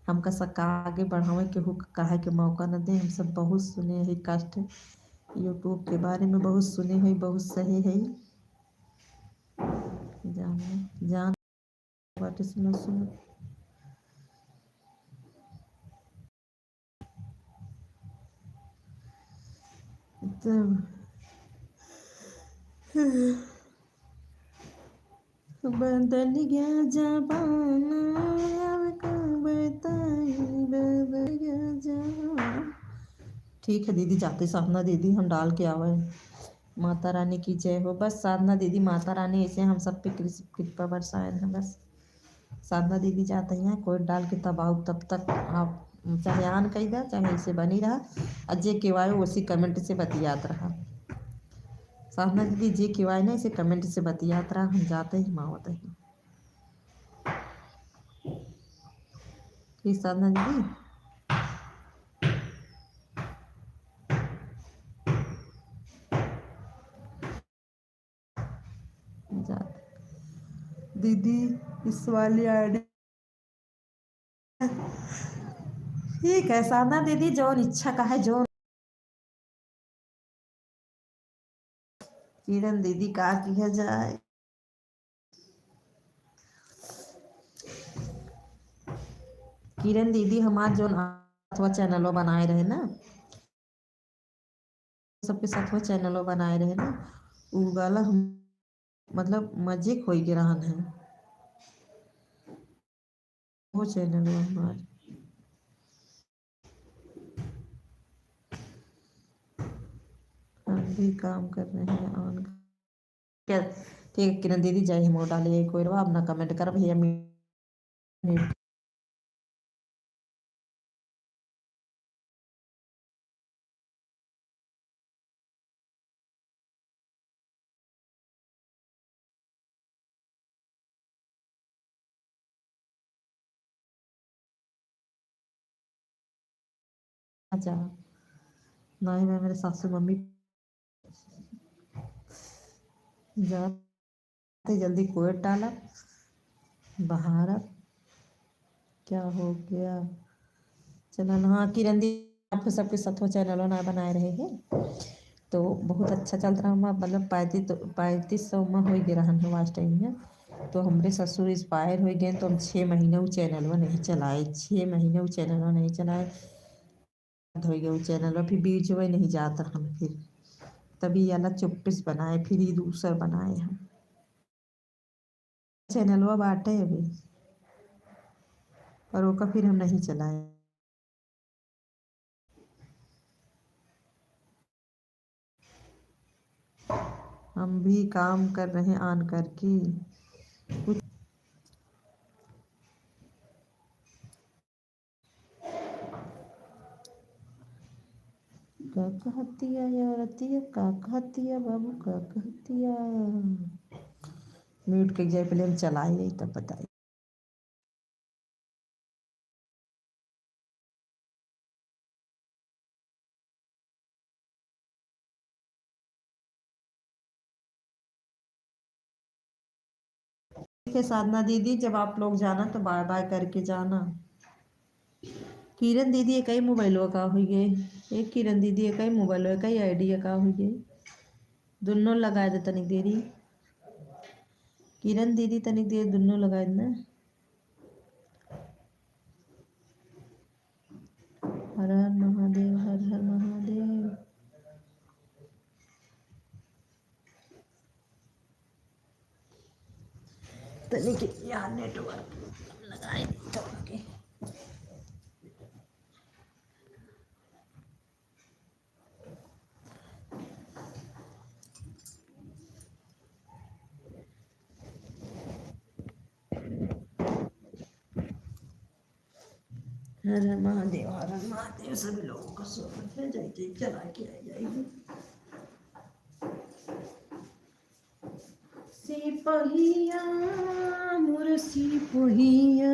हमका सबका आगे बढ़ावे, केहू के कहे के मौका न दे। हम सब बहुत सुने है कष्ट, YouTube के बारे में बहुत सुने है, बहुत सहे है। जान, जान बाटे सुनत सुनत। तब बदल गया जमाना, अब का बताई, बदल गया जमाना। ठीक है दीदी, जाते साधना दीदी हम डाल के आवे। माता रानी की जय हो। बस साधना दीदी, माता रानी ऐसे हम सब पे कृ-, कृपा बरसाए रहे बस। साधना दीदी जात हैं, कोई डाल के तब आऊ, तब तक आप चाहे on कई दा, चाहे ऐसे बनी रहा। और जे केवायो उसी comment से बतियात रहा। साधना दीदी जे केवाय ना, ऐसे comment से बतियात रहा, हम जाते ही मावत ही। ठीक साधना दीदी। जात। दीदी, इस वाली आईडी। ठीक है, साधना दीदी, जौन इच्छा का है, जौन किरण दीदी का किया जाए? किरण दीदी हमार जोन सतवा चैनलो बनाए रहे ना, सबके सतवा चैनलो बनाए रहे ना, उ वाला हम मतलब मजे खोई के रहन है वो चैनल हमार। हम भी काम कर रहे हैं ऑन। क्या? ठीक है किरण दीदी, जाए हम डाले कोई रवा अपना कमेंट कर भैया। अच्छा, नहीं, मैं मेरे सासू मम्मी जाते जल्दी कोट डाला बाहर। अब क्या हो गया? चला ना, हाँ, किरण दी, आप सबके सतवा चैनलो ना बनाए रहे हैं, तो बहुत अच्छा चलत रहा हमार, मतलब पैंतीस, पैंतीस सौ में हो गए रहन है watch time में। तो हमरे ससुर एक्सपायर हो गए, तो हम छः महीने वो चैनलवा नहीं चलाए, छः महीने वो चैनलवा नहीं चलाए। हो गया वो चैनलवा, फिर व्यूजवा नहीं जात रहन, फिर तभी याला चुप्पे से बनाए, फिर ये दूसर बनाए हम। चैनलवा बाटे अभी, पर ओका फिर हम नहीं चलाए। हम भी काम कर रहे ऑन करके। कुछ का कहतिया या औरतिया, का कहतिया बाबू, का कहतिया? म्यूट कइ जाए, पहले हम चलाए जाए तब बताए। ठीक है साधना दीदी, जब आप लोग जाना तो बाय बाय करके जाना। किरण दीदी, एक ही मोबाइलवा का हुई गए? एक किरण दीदी, एक ही मोबाइलवा, एक ही आईडी का हुई गए? दुन्नो लगाए दे तनिक देरी। किरण दीदी, तनिक देर दुन्नो लगाए दे ना। हर हर महादेव, हर हर महादेव। तनिक यहाँ नेटवर्क लगाए दी तो आगे। हर हर महादेव, हर हर महादेव। सभी लोगों का स्वागत है। जय जय चला के आ जाएगी। सिपहिया, मोर सिपहिया।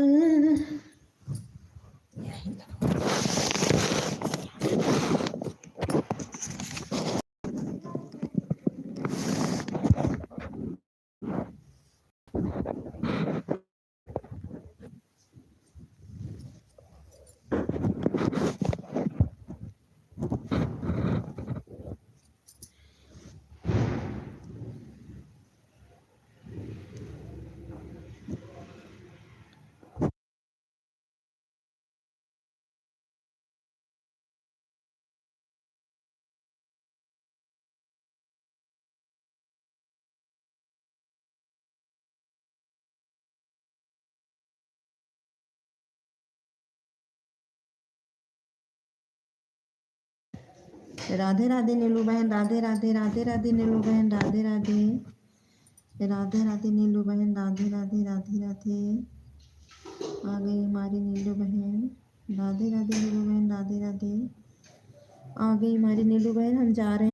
राधे राधे नीलू बहन, राधे राधे, राधे राधे नीलू बहन, राधे राधे। राधे राधे नीलू बहन, राधे राधे, राधे राधे। आ गई हमारी नीलू बहन। राधे राधे नीलू बहन, राधे राधे। आ गई हमारी नीलू बहन, हम जा रहे हैं।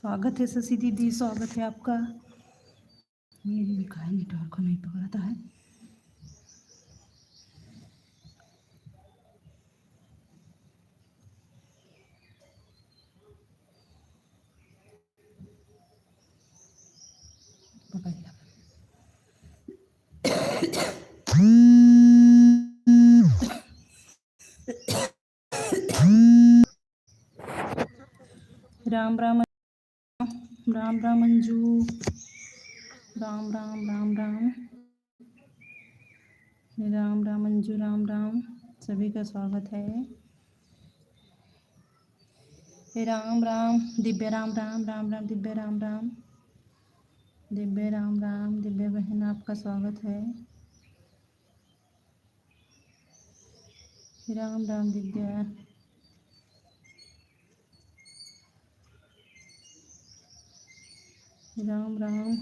स्वागत है शशि दीदी, स्वागत है आपका। मेरी काहे नेटवर्क नहीं पकड़ता है। पकड़ लिया। राम राम, राम राम अंजू, राम राम, राम राम, राम राम अंजू, राम राम, सभी का स्वागत है। राम राम दिव्या, राम राम, राम राम दिव्या, राम राम दिव्या, राम राम दिव्या बहन, आपका स्वागत है। राम राम दिव्या, राम राम।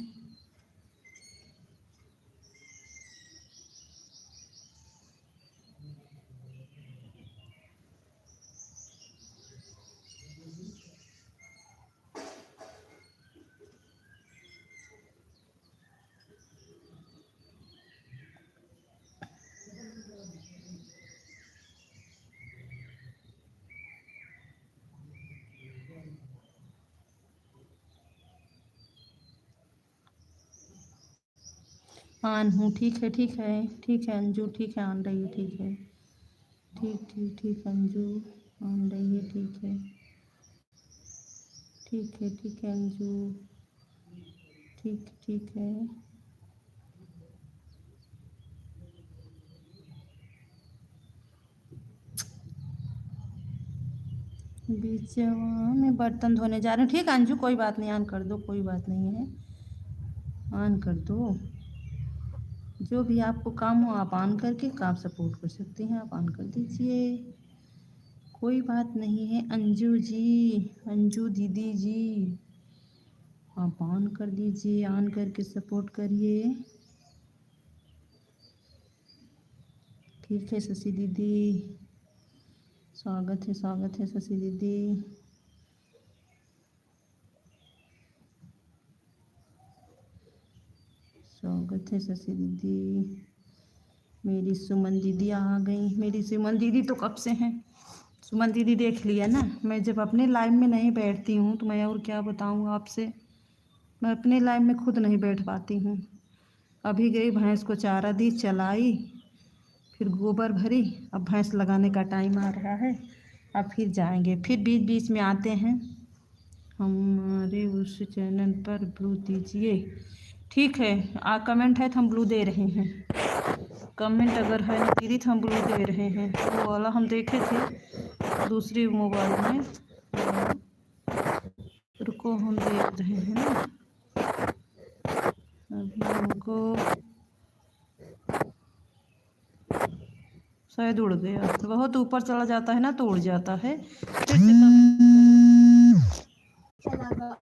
आन हूँ, ठीक है, ठीक है, ठीक है अंजू, ठीक है, आन रही है, ठीक है, ठीक, ठीक, ठीक अंजू, आन रही है, ठीक है, ठीक है, ठीक है अंजू, ठीक, ठीक है। बीचवा में बर्तन धोने जा रहे हैं। ठीक है अंजू, कोई बात नहीं, आन कर दो, कोई बात नहीं है, आन कर दो। जो भी आपको काम हो आप आन करके काम सपोर्ट कर सकते हैं, आप आन कर दीजिए, कोई बात नहीं है। अंजू जी, अंजू दीदी जी, आप आन कर दीजिए, आन करके सपोर्ट करिए। ठीक है शशि दीदी, स्वागत है, स्वागत है शशि दीदी, स्वागत है शशि दीदी। मेरी सुमन दीदी आ गई। मेरी सुमन दीदी तो कब से हैं। सुमन दीदी देख लिया ना, मैं जब अपने लाइव में नहीं बैठती हूँ तो मैं और क्या बताऊँ आपसे, मैं अपने लाइव में खुद नहीं बैठ पाती हूँ। अभी गई भैंस को चारा दी, चलाई, फिर गोबर भरी। अब भैंस लगाने का टाइम आ रहा है, अब फिर जाएंगे, फिर बीच बीच में आते हैं। हमारे उस चैनल पर ब्लू दीजिए। ठीक है, आ कमेंट है तो हम ब्लू दे रहे हैं, कमेंट अगर है ना दीदी तो हम ब्लू दे रहे हैं। वो वाला हम देखे थे दूसरी मोबाइल में, रुको हम देख रहे हैं ना, अभी हमको शायद उड़ गया, बहुत ऊपर चला जाता है ना तो उड़ जाता है। फिर से कमेंट करो।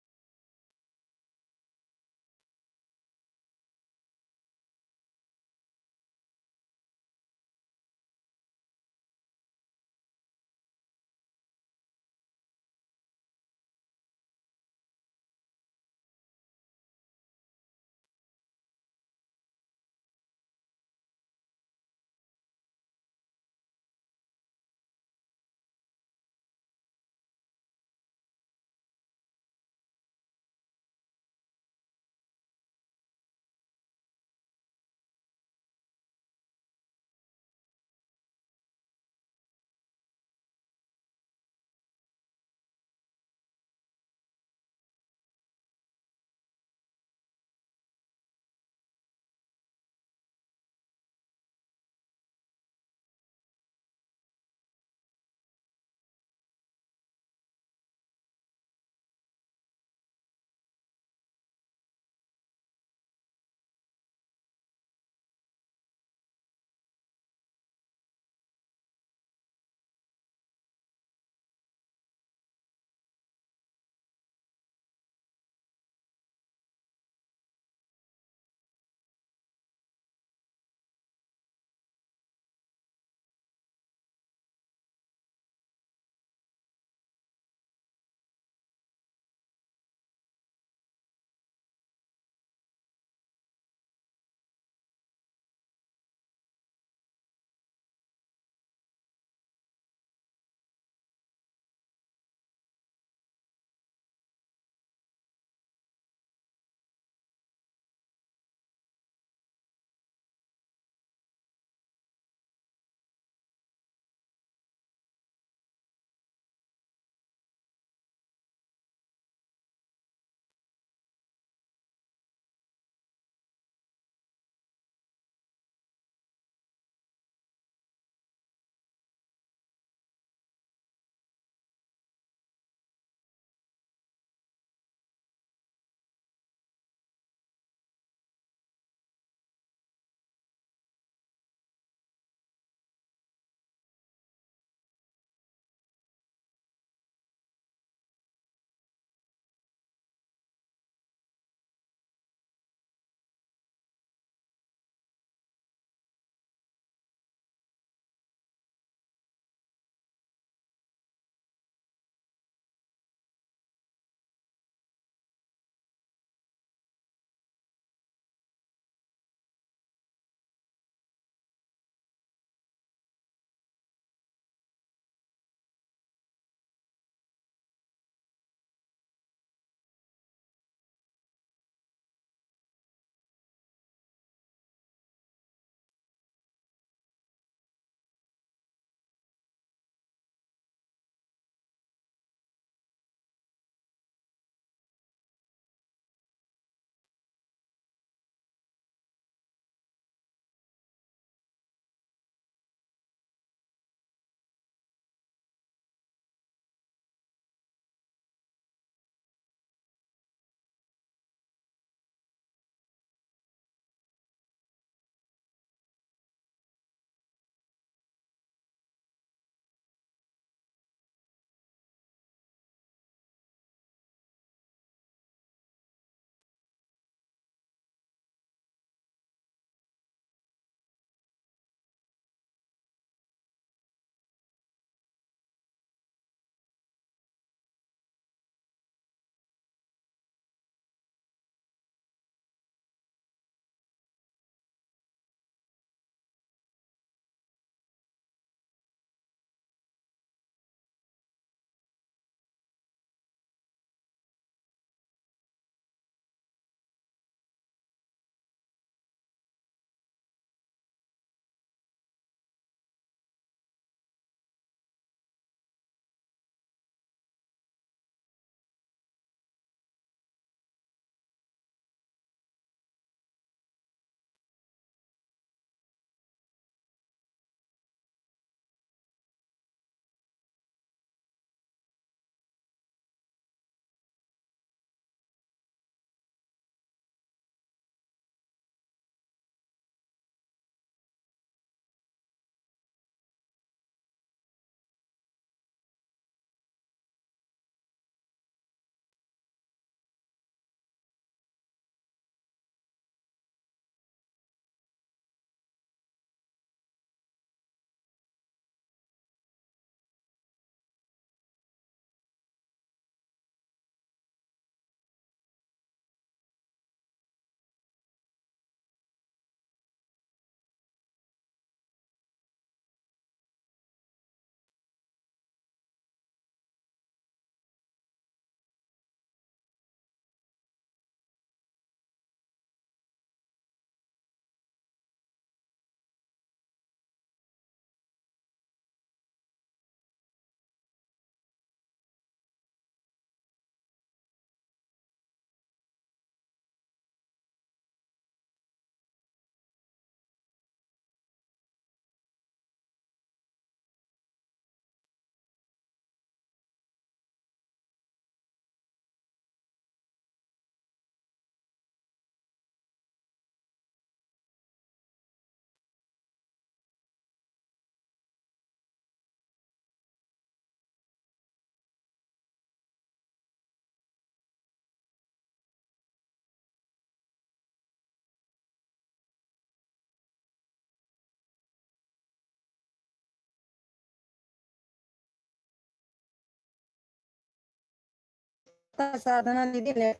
साधना दीदी ने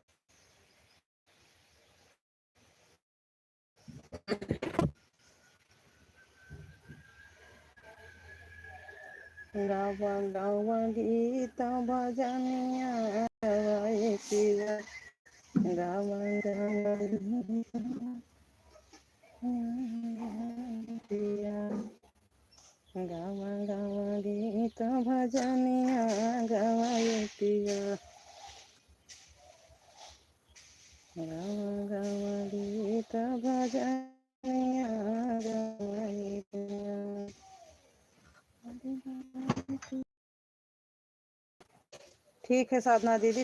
गावा गावा गीत भजनिया गावा ए पिया, गावा गावा गीत पिया, गावा गावा गीत भजनिया गावा ए पिया, गावा गावा गीत भजनिया गावा ए पिया। ठीक है साधना दीदी,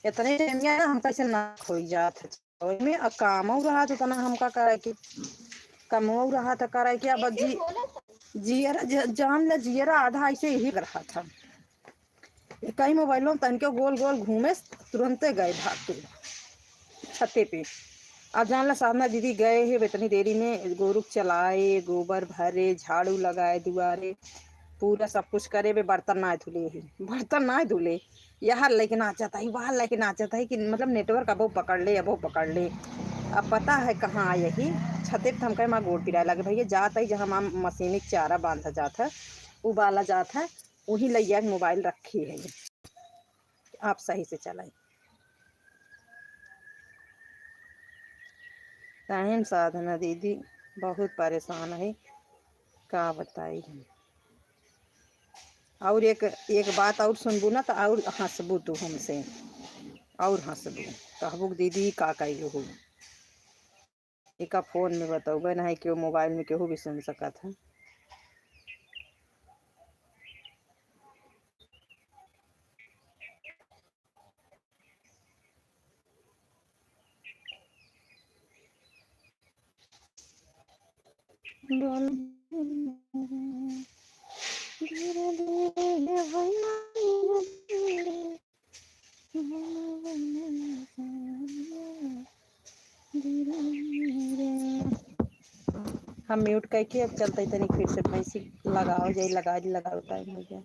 इतने टाइम ना हम कैसे ना खोई जात है। ओइमे आ कामो रहत उतना हमका करे के, कमो रहत करे के, अब जी, जियरा ज-, जान ले जियरा आधा ऐसे यही रहत है। कई मोबाइलों में तनके गोल गोल घूमे, तुरंते गए भाग के छते पे। अब जान ला साधना दीदी गए हैं, इतनी देरी में गोरू के चलाए, गोबर भरे, झाड़ू लगाए दुआरे, पूरा सब कुछ करे बे, बर्तन ना धुले ही, बर्तन ना धुले, यहाँ लेके नाचत है, वहाँ लेके नाचत है कि मतलब नेटवर्क अबो पकड़ ले, अबो पकड़ ले। अब पता है कहाँ आए ही, छते पे हम कहे माँ गोड़ पिराए लगे, भैया जात है जहाँ माँ मशीनी के चारा बांधा जात है, उबाला जात है, वहीं लैया के मोबाइल रखी है, आप सही से चलाई। टाइम साधना दीदी बहुत परेशान है, का बताई हम। और एक, एक बात और सुनबू ना तो और हंसबू तू हमसे, और हंसबू, कहबू कि दीदी का कैलू हो। एका फोन में बतौबे ना है, केहू मोबाइल में केहू भी सुन सकत है। हम म्यूट करके अब चलते तनी फिर से भैंसी लगाओ जाई, लगा दी, लगाओ टाइम हो गया।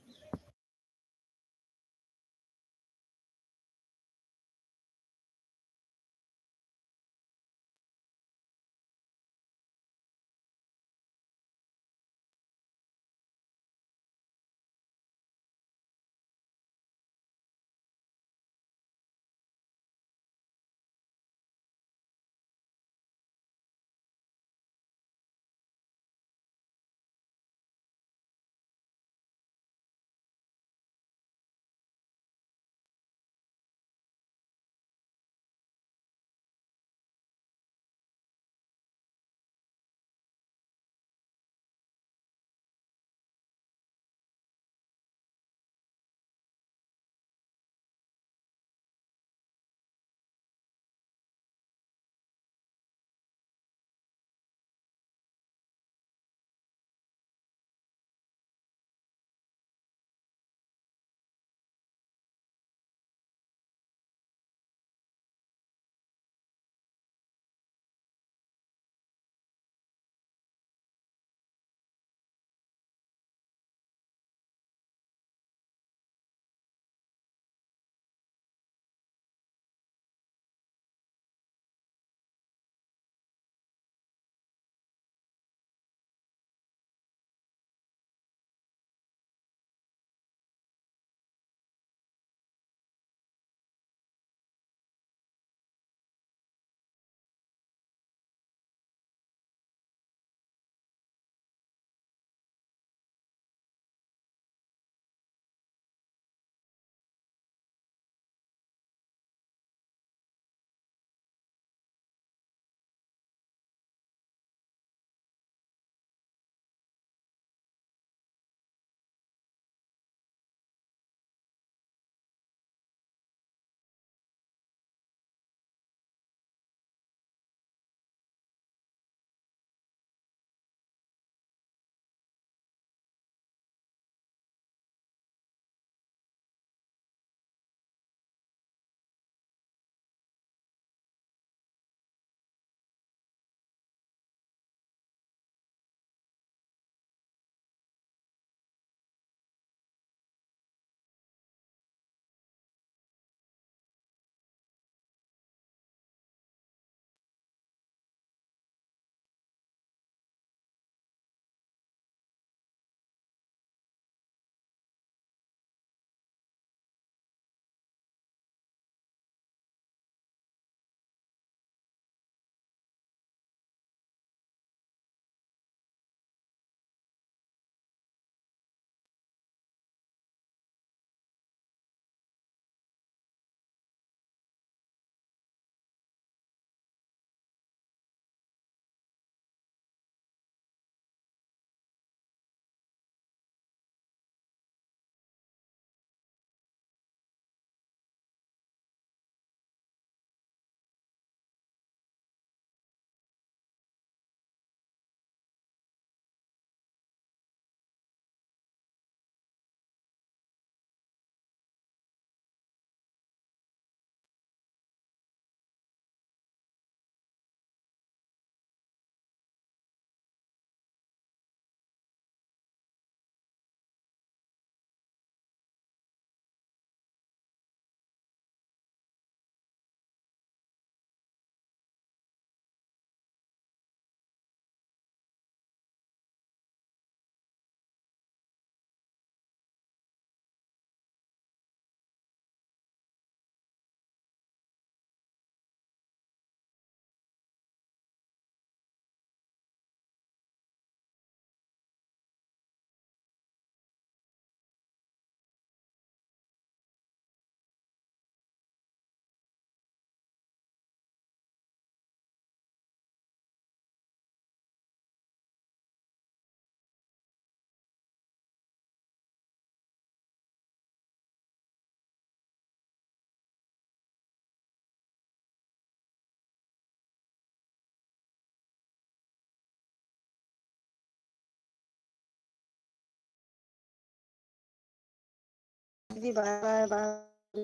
जी, बाय बाय बाय।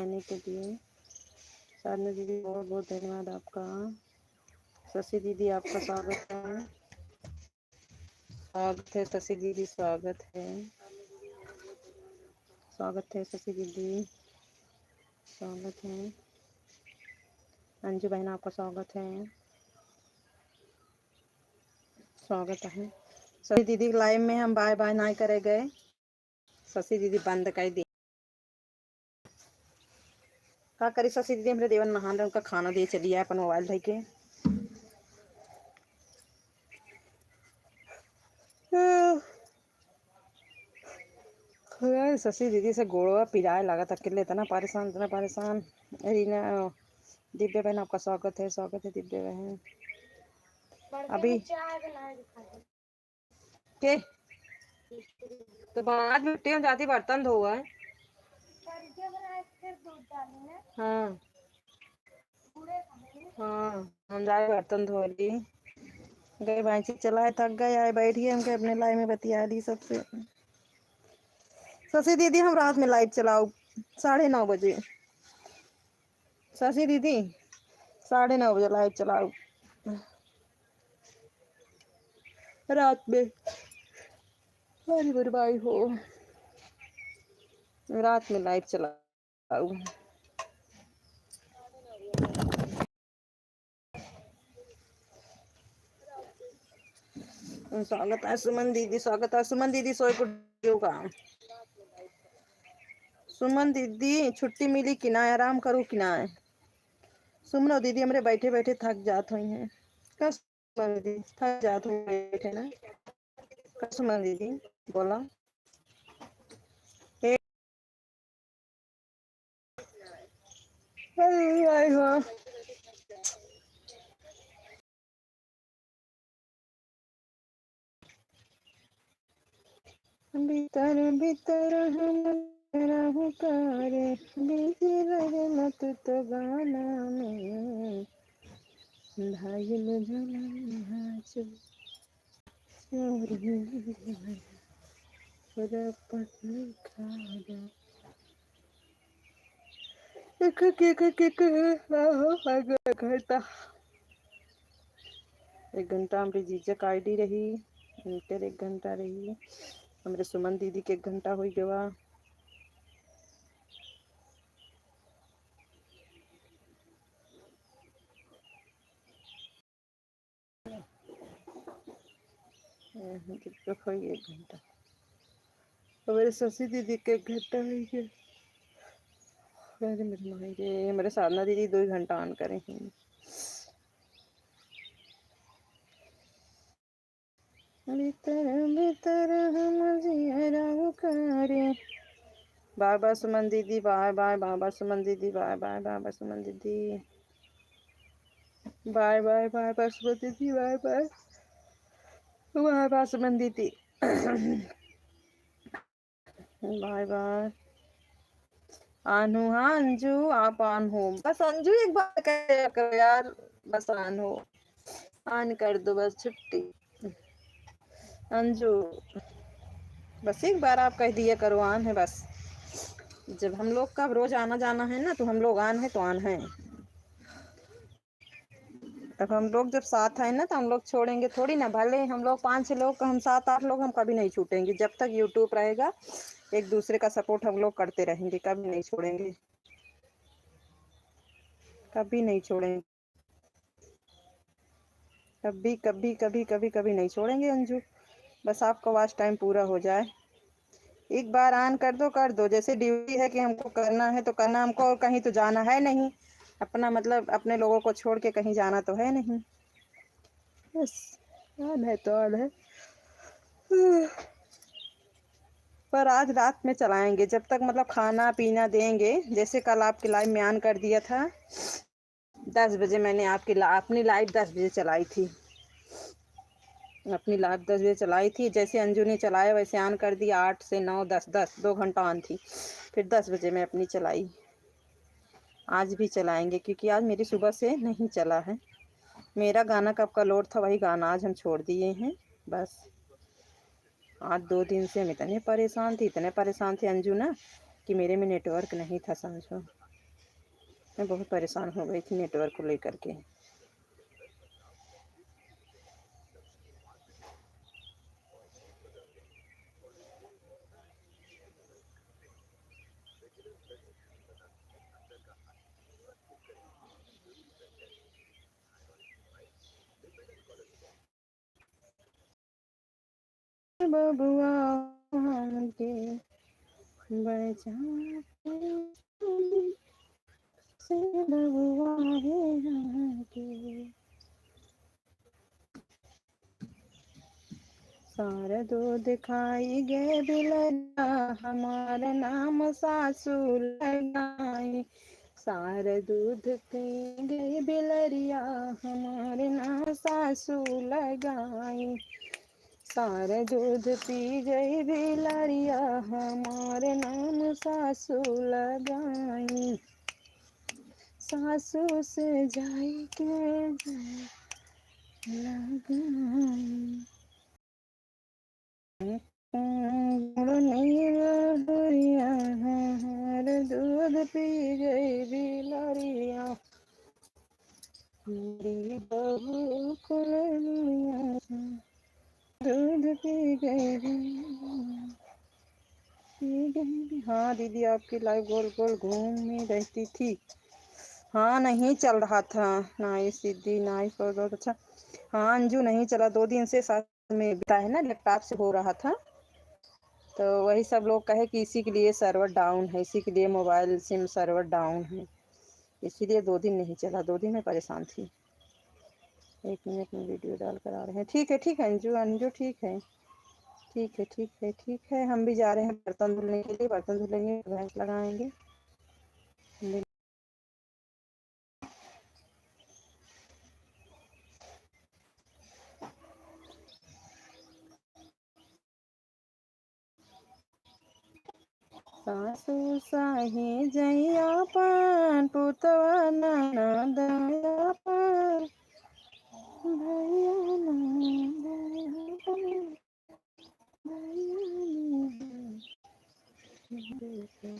आने के लिए। साधना दीदी, बहुत बहुत धन्यवाद आपका। शशि दीदी, आपका स्वागत है। स्वागत है शशि दीदी, स्वागत है। स्वागत है शशि दीदी, स्वागत है। अंजू बहन, आपका स्वागत है, स्वागत है। शशि दीदी के लाइव में हम बाय बाय नाई करे गए। शशि दीदी बंद कर दी। का करी शशि दीदी, हमरे देवर नहान रहे, उनका खाना दिए चली आए अपन मोबाइल धइ के। अरे, शशि दीदी से गोड़वा पिराए लागत, अकेले इतना परेशान, इतना परेशान। रीना, दिव्या बहन, आपका स्वागत है, स्वागत है दिव्या बहन। अभी के? तो बाद में टेम जाती बर्तन धोवे। हाँ। हाँ, हम जाए बर्तन धो ली। गए भैंसी चलाए, थक गए, आए बैठ गए, हमके अपने लाइव में बतिया ली सबसे। शशि दीदी, हम रात में लाइव चलाओ साढ़े नौ बजे। शशि दीदी, साढ़े नौ बजे लाइव चलाओ रात में। अरे मेरे भाई हो, रात में लाइव चलाओ। स्वागत है सुमन दीदी, स्वागत है सुमन दीदी। सोए को का सुमन दीदी, छुट्टी मिली कि ना, आराम करू कि ना? सुमन दीदी हमरे बैठे बैठे थक जात हुई हैं। का सुमन दीदी, थक जात हुई बैठे ना? का सुमन दीदी, बोला। ए, अरे, आई हो। भीतर भीतर हम रहू करे, busy रहेला तू तो गाना में। धाइल झुलनिया चो-, चोरी पूरा पतली खाड़ा। एक, एक, एक, एक, एक, आहो, आगे एक घंटा। एक घंटा हमरे जीजा का आईडी रही, इनकर एक घंटा रही, हमरे सुमन दीदी के एक घंटा होइ गवा। हम्म, जब तक होई एक घंटा। हमारे शशि दीदी के एक घंटा होई गया। अरे मेरे माई रे, हमारे साधना दीदी दो घंटा on करे हैं। भीतर भीतर हम जियरा करे। बाय बाय सुमन दीदी, bye bye, bye bye Suman दीदी, bye bye, bye bye Suman दीदी। Bye bye, bye bye Suman दीदी, bye bye. Bye bye Suman दीदी। Bye bye. On हूँ, हाँ अंजू, आप on हो। बस अंजू एक बार कह करो यार, बस on हो। On कर दो बस छुट्टी। अंजू, बस एक बार आप कह दिया करो on है बस। जब हम लोग का रोज आना जाना है ना, तो हम लोग on है तो on है। अब हम लोग जब साथ हैं ना, तो हम लोग छोड़ेंगे थोड़ी ना। भले हम लोग पाँच छह लोग, हम सात आठ लोग, हम कभी नहीं छूटेंगे। जब तक YouTube रहेगा, एक दूसरे का support हम लोग करते रहेंगे, कभी नहीं छोड़ेंगे, कभी नहीं छोड़ेंगे। कभी, कभी, कभी, कभी, कभी नहीं छोड़ेंगे अंजू। बस आपका watch time पूरा हो जाए। एक बार on कर दो, कर दो। जैसे duty है कि हमको करना है तो करना हमको, और कहीं तो जाना है नहीं। अपना मतलब अपने लोगों को छोड़ के कहीं जाना तो है नहीं। बस, on है तो on है। पर आज रात में चलाएंगे, जब तक मतलब खाना पीना देंगे। जैसे कल आपके live में on कर दिया था, दस बजे मैंने आपकी ला-, अपनी live दस बजे चलाई थी। अपनी live दस बजे चलाई थी, जैसे अंजू ने चलाया वैसे on कर दिया। आठ से नौ, दस, दस, दो घंटा on थी, फिर दस बजे मैं अपनी चलाई। आज भी चलाएंगे, क्योंकि आज मेरी सुबह से नहीं चला है। मेरा गाना कब का load था, वही गाना आज हम छोड़ दिए हैं। बस, आज दो दिन से हम इतने परेशान थे, इतने परेशान थे अंजू ना, कि मेरे में network नहीं था समझो। मैं बहुत परेशान हो गई थी network को लेकर के। बबुआ हमके बचा के से बबुआ हे हमके। सारा दूध खाई गए बिलरिया, हमार नाम सासू लगाई। सारा दूध पी गई बिलरिया, हमार नाम सासू लगाई। सारा दूध पी गई बिलरिया, हमार नाम सासू लगाई। सासू से जाई के लगाई। गुड़ नहीं रहुरिया, हमार दूध पी गई बिलरिया। मेरी बहू कुलनिया दूध पी गई, पी गई। हाँ दीदी, आपकी live गोल गोल घूमी रहती थी। हाँ, नहीं चल रहा था, ना ही सीधी, ना ही कोई बहुत अच्छा। हाँ अंजू, नहीं चला, दो दिन से साथ में बिता है ना, laptop से हो रहा था, तो वही सब लोग कहे कि इसी के लिए server down है, इसी के लिए mobile sim server down है, इसीलिए दो दिन नहीं चला, दो दिन में परेशान थी। एक मिनट में video डाल कर आ रहे हैं। ठीक है, ठीक है अंजू, अंजू ठीक है, ठीक है, ठीक है, ठीक है। हम भी जा रहे हैं बर्तन धुलने के लिए, बर्तन धुलेंगे, भैंस लगाएंगे। सासू साही जइया पान, पुतवा ननद अपन, भैया ननद अपन, भैया ननद अपन,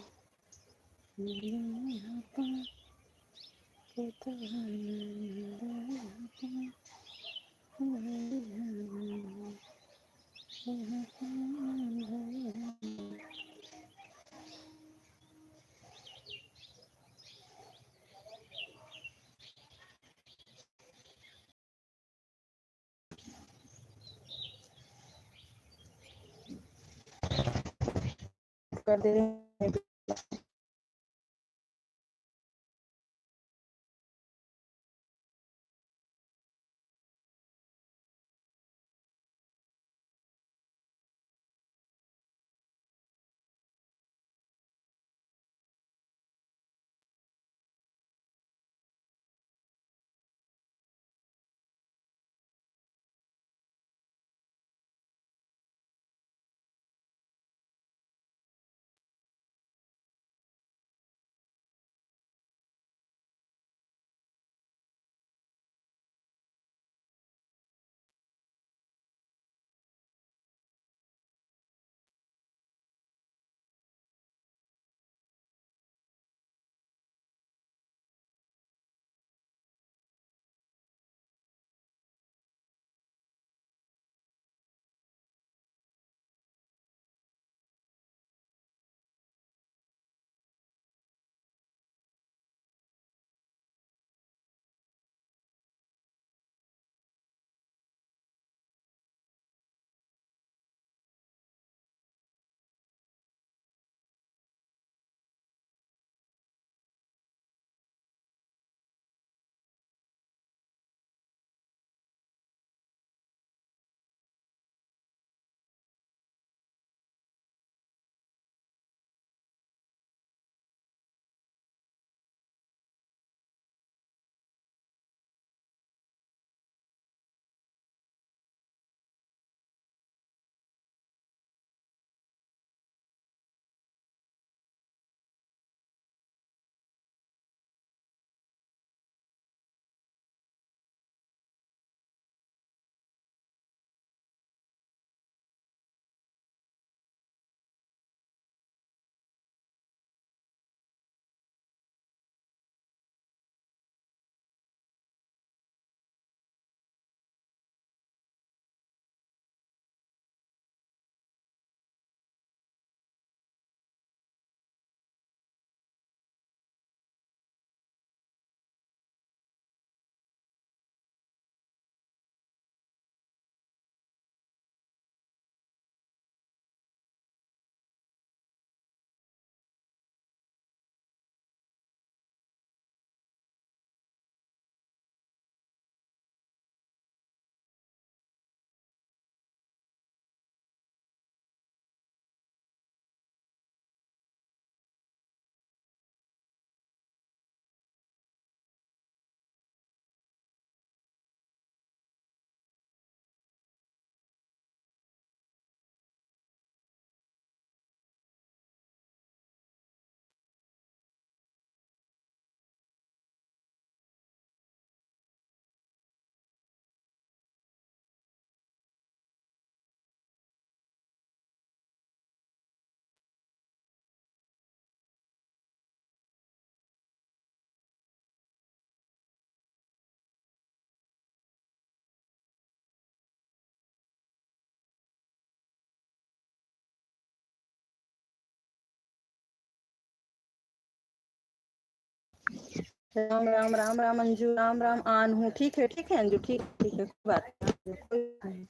भैया ननद अपन, पुतवा ननद अपन, भैया ननद अपन। कर दे रहे हैं। राम राम राम राम अंजू, राम राम आनहू। ठीक है, ठीक है अंजू, ठीक, ठीक है, कोई बात नहीं, कोई बात नहीं।